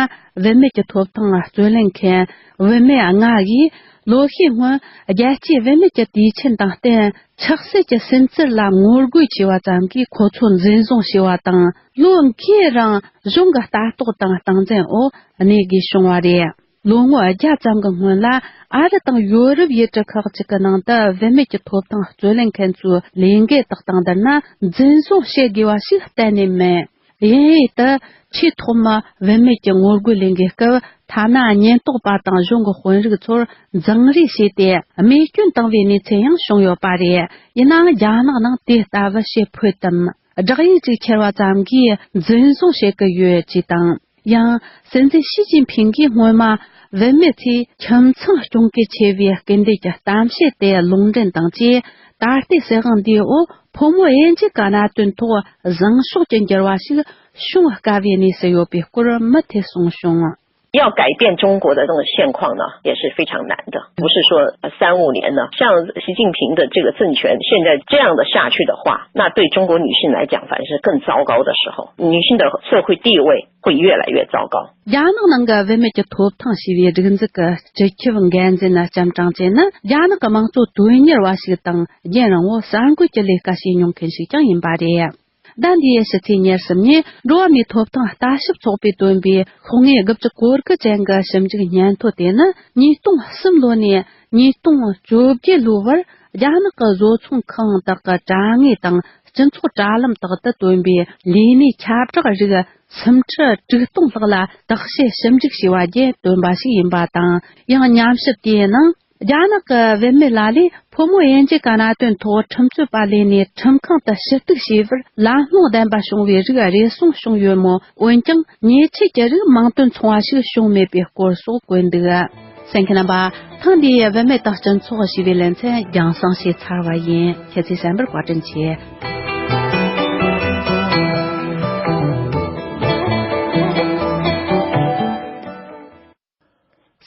བུད་མེད་ཀྱི་ཐོབ་ཐང་རྩོད་ལེན་མཁན་བུད་མེད་ལྔ་ཡིས། ལོ་ཤས་སྔོན་རྒྱལ་སྤྱིའི་བུད་མེད་ཀྱི་དུས་ཆེན་དང་བསྟུན། ཆབ་སྲིད་ཀྱི་སུན་གཙེར་ལ་ངོ་རྒོལ་བྱས་པ་ཙམ་གྱིས། ཁོ་ཚོ་འཛིན་བཟུང་བྱས་པ་དང་། ལོ་འགའི་རིང་གཞུང་གི་ལྟ་རྟོག་དང་སྟངས་འཛིན་འོག་གནས་དགོས་བྱུང་བ་རེད། ལོ་ངོ་བརྒྱ་ཙམ་གྱི་སྔོན་ལ། ཨ་རི་དང་ཡོ་རོབ་ཡུལ་གྲུ་ཁག་ཅིག་གི་ནང་དུ་བུད་མེད་ཀྱི་ཐོབ་ཐང་རྩོད་ལེན་མཁན་ཚོའི་ལས་འགུལ་དག་དང་བསྡུར་ན། འཛིན་བཟུང་བྱེད་དགོས་པ་ཞིག་གཏན་ནས་མིན། དབྱིན་ཡུལ་དུ་ཆེས་ཐོག་མ་བུད་མེད་ཀྱི་ངོ་རྒོལ་ལས་འགུལ་སྐབས། ཐ་ན་ཉེན་རྟོག་པ་དང་གཞུང་གི་དཔོན་རིགས་ཚོར་འཛིང་རེས་བྱས་ཏེ། རྨས་སྐྱོན་བཏང་བའི་གནས་ཚུལ་ཡང་བྱུང་ཡོད་པ་རེད། ཡིན་ནའང་། རྒྱ་ནག་ནང་དེ་ལྟ་བུ་བྱེད་ཕོད་དམ། བསྒྲགས་ཡིག་ཅིག་འཁྱེར་བ་ཙམ་གྱིས་འཛིན་བཟུང་བྱེད་ཀྱི་ཡོད་ཅེས་དང་། ཡང་། སྲིད་འཛིན་ཞི་ཅིན་ཕིང་གིས་སྔོན་མ་བུད་མེད་ཚོས་ཁྱིམ་ཚང་སྐྱོང་གལ་ཆེ་བའི་སྐུལ་འདེད་ཀྱི་གཏམ་བཤད་དེ་ལུང་འདྲེན་དང་བཅས། ད་ལྟའི་སྲིད་དབང་འདིའི་འོག་ཕོ་མོ་དབྱེ་འབྱེད་ཀྱི་གནད་དོན་ཐོག་བཟང་ཕྱོགས་ཀྱི་འགྱུར་བ་ཞིག་བྱུང་དཀའ་བའི་གནས་སུ་ཡོད་པའི་སྐོར་མུ་མཐུད་གསུངས་བྱུང་། 要改变中国的这种现况呢，也是非常难的，不是说三五年呢。像习近平的这个政权现在这样的下去的话，那对中国女性来讲，反而是更糟糕的时候，女性的社会地位会越来越糟糕。 རྒྱ་ནག་ནང་གི་བུད་མེད་ཀྱི་ཐོབ་ཐང་ཞེས་པའི་སྒྲིག་འཛུགས་ཀྱི་སྤྱི་ཁྱབ་འགན་འཛིན་ལྕམ་ཀྲང་ཅེ་ནི། རྒྱ་ནག་གི་དམངས་གཙོ་དོན་གཉེར་བ་ཞིག་དང་། རྒྱུན་རིང་བོ་གསར་འགོད་ཀྱི་ལས་ཀ་བྱས་མྱོང་མཁན་ཞིག་ཀྱང་ཡིན་པ་རེད། ཟླ་འདིའི་ཕྱི་ཚེས་ཉེར་གསུམ་ཉིན། འགྲོ་བ་མིའི་ཐོབ་ཐང་ལྟ་ཞིབ་ཚོགས་པས་བཏོན་པའི་ཤོག་ངོས་དགུ་བཅུ་གོ་དགུ་ཅན་གྱི་ཞིབ་འཇུག་སྙན་ཐོ་དེ་ནི། ཉིས་སྟོང་གསུམ་ལོ་ནས་ཉིས་སྟོང་བཅོ་བརྒྱད་ལོའི་བར། རྒྱ་ནག་གི་བཟོ་ཚོང་ཁང་དག་གི་དྲ་ངོས་དང་། སྤྱི་ཚོགས་དྲ་ལམ་དག་ཏུ་བཏོན་པའི་ལས་གནས་ཁྱབ་བསྒྲགས་རིགས་སུམ་ཁྲི་དྲུག་སྟོང་ལྷག་ལ་བརྟག་དཔྱད་ཞིབ་འཇུག་བྱས་པ་བརྒྱུད་བཏོན་པ་ཞིག་ཡིན་པ་དང་། ཡང་། ཉམས་ཞིབ་དེའི་ནང་། རྒྱ་ནག་གི་བུད་མེད་ལ་ལས་ཕོ་མོ་དབྱེ་འབྱེད་ཀྱི་གནད་དོན་ཐོག་ཁྲིམས་རྩོད་པ་ལས་གནས་ཁྲིམས་ཁང་དུ་ཞུ་གཏུག་བྱས་པར་ལམ་ལྷོང་ལྡན་པ་བྱུང་བའི་རིགས་རེ་ཟུང་བྱུང་ཡོད་མོད། འོན་ཀྱང་། ཉེས་ཆད་ཀྱི་རིགས་མིང་དོན་མཚུངས་པ་ཞིག་བྱུང་མེད་པའི་སྐོར་སོགས་བཀོད་འདུག། གསན་མཁན་རྣམ་པ། ཐེངས་འདིའི་བུད་མེད་དང་སྤྱི་ཚོགས་ཞེས་པའི་ལེ་ཚན་རྒྱང་སྲིང་བྱས་ཚར་བ་ཡིན། ཁྱེད་ཚོས་གསན་པར་བཀའ་དྲིན་ཆེ།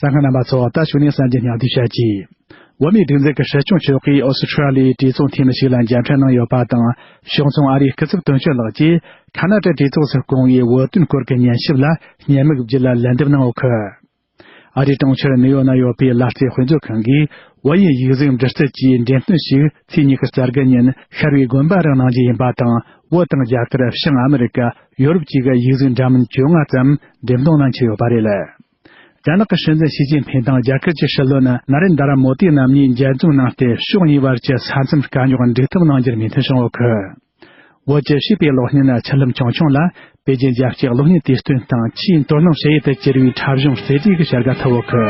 གསན་མཁན་རྣམ་པ་ཚོ། ད་གཞུག་ནས་གསར་འགྱུར་སྙིང་བསྡུས་བྱ་རྒྱུ། བོད་མིའི་སྒྲིག་འཛུགས་ཀྱི་སྲིད་སྐྱོང་མཆོག་གིས་ཨོ་སི་ཁྲ་ལི་ཡའི་གྲོས་ཚོགས་འཐུས་མི་ཞིག་ལ་མཇལ་འཕྲད་གནང་ཡོད་པ་དང་། ཕྱོགས་མཚུངས་ཨ་རིའི་སྐུ་ཚབ་དོན་གཅོད་ལགས་ཀྱིས་ཁ་ན་ཏྲ་གྲོས་ཚོགས་སུ་བསྐུངས་པའི་བོད་དོན་སྐོར་གྱི་ཉན་ཞིབ་ལ་བརྙན་མིག་བརྒྱུད་ལ་ལན་འདེབས་གནང་ཡོད་ཁུལ། ཨ་རིའི་གྲོང་ཁྱེར་ནིའུ་ཡོག་ན་ཡོད་པའི་ལ་རྩེ་དཔེ་མཛོད་ཁང་གིས་བོད་ཡིག་ཡིག་གཟུགས་འབྲི་རྩལ་གྱི་འགྲེམས་སྟོན་ཞིག་ཚེས་ཉི་ཤུ་རྩ་དགུ་ཉིན་ཤར་བའི་དགོན་པ་རུ་གནང་རྒྱུ་ཡིན་པ་དང་། བོད་དང་རྒྱ་གར། བྱང་ཨ་མི་རི་ཀ། ཡོ་རོབ་བཅས་ཀྱི་ཡིག་གཟུགས་འདྲ་མིན་བཅོ་ལྔ་ཙམ་འགྲེམས་སྟོན་གནང་འཆར་ཡོད་པ་རེད། རྒྱ་ནག་གི་སྲིད་འཛིན་ཞི་ཅིན་ཕིང་དང་རྒྱ་གར་གྱི་སྲིད་བློན་ན་རེན་དྲ་མོ་དི་རྣམ་གཉིས་མཇལ་འཛོམས་གནང་སྟེ། ཕྱོགས་གཉིས་བར་གྱི་ས་མཚམས་དཀའ་རྙོག་འགྲིག་ཐབས་གནང་རྒྱུར་མོས་མཐུན་བྱུང་ཡོད་ཁུལ། བོད་ཀྱི་བྱིས་པའི་གློག་བརྙན་ཆུ་ལྷམ་ཆུང་ཆུང་ལ་པེ་ཅིན་རྒྱལ་གཅེས་གློག་བརྙན་དུས་སྟོན་དང་ཆེས་མཐོར་སྣང་བྱེད་ཡུལ་དུ་གྱུར་བའི་འཁྲབ་གཞུང་རྩེ་གྲས་ཀྱི་བྱ་དགའ་ཐོབ་ཡོད་ཁུལ།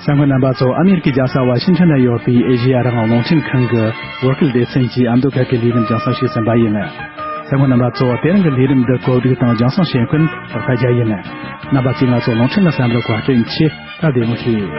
གསན་མཁན་རྣམ་པ་ཚོ། ཨ་མེ་རི་ཀའི་རྒྱལ་ས་ཝ་ཤིང་ཊོན་ན་ཡོད་པའི་ཨེ་ཤེ་ཡ་རང་དབང་རླུང་འཕྲིན་ཁང་གི་བོད་སྐད་སྡེ་ཚན་གྱི་ཨ་མདོ་ཁ་ཤས་ལས་རིམ་རྒྱང་སྲིང་ཞུས་ཟིན་པ་ཡིན། གསན་མཁན་རྣམ་པ་ཚོ། དེ་རིང་གི་ལས་རིམ་འདི་གོ་སྒྲིག་དང་རྒྱང་སྲིང་བྱེད་མཁན་ལག་ཐ་རྒྱལ་ཡིན། རྣམ་པ་ཚོས་ང་ཚོ་རླུང་འཕྲིན་ལ་བསམ་བློ་བཀའ་དྲིན་ཆེ། སྐབས་བདེ་མོ་བྱོས།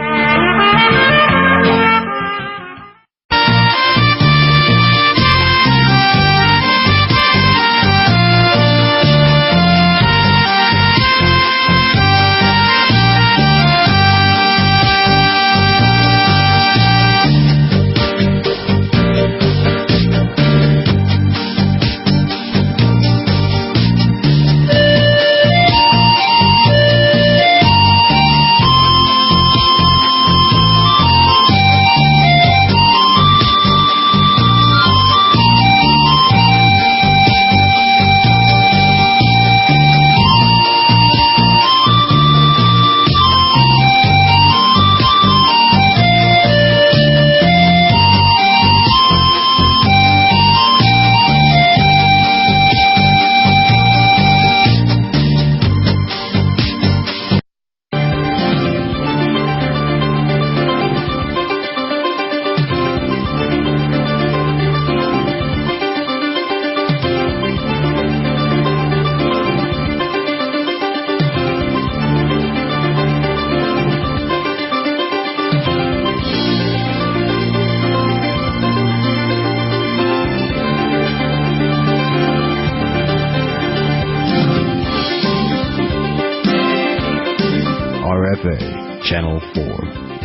Channel four.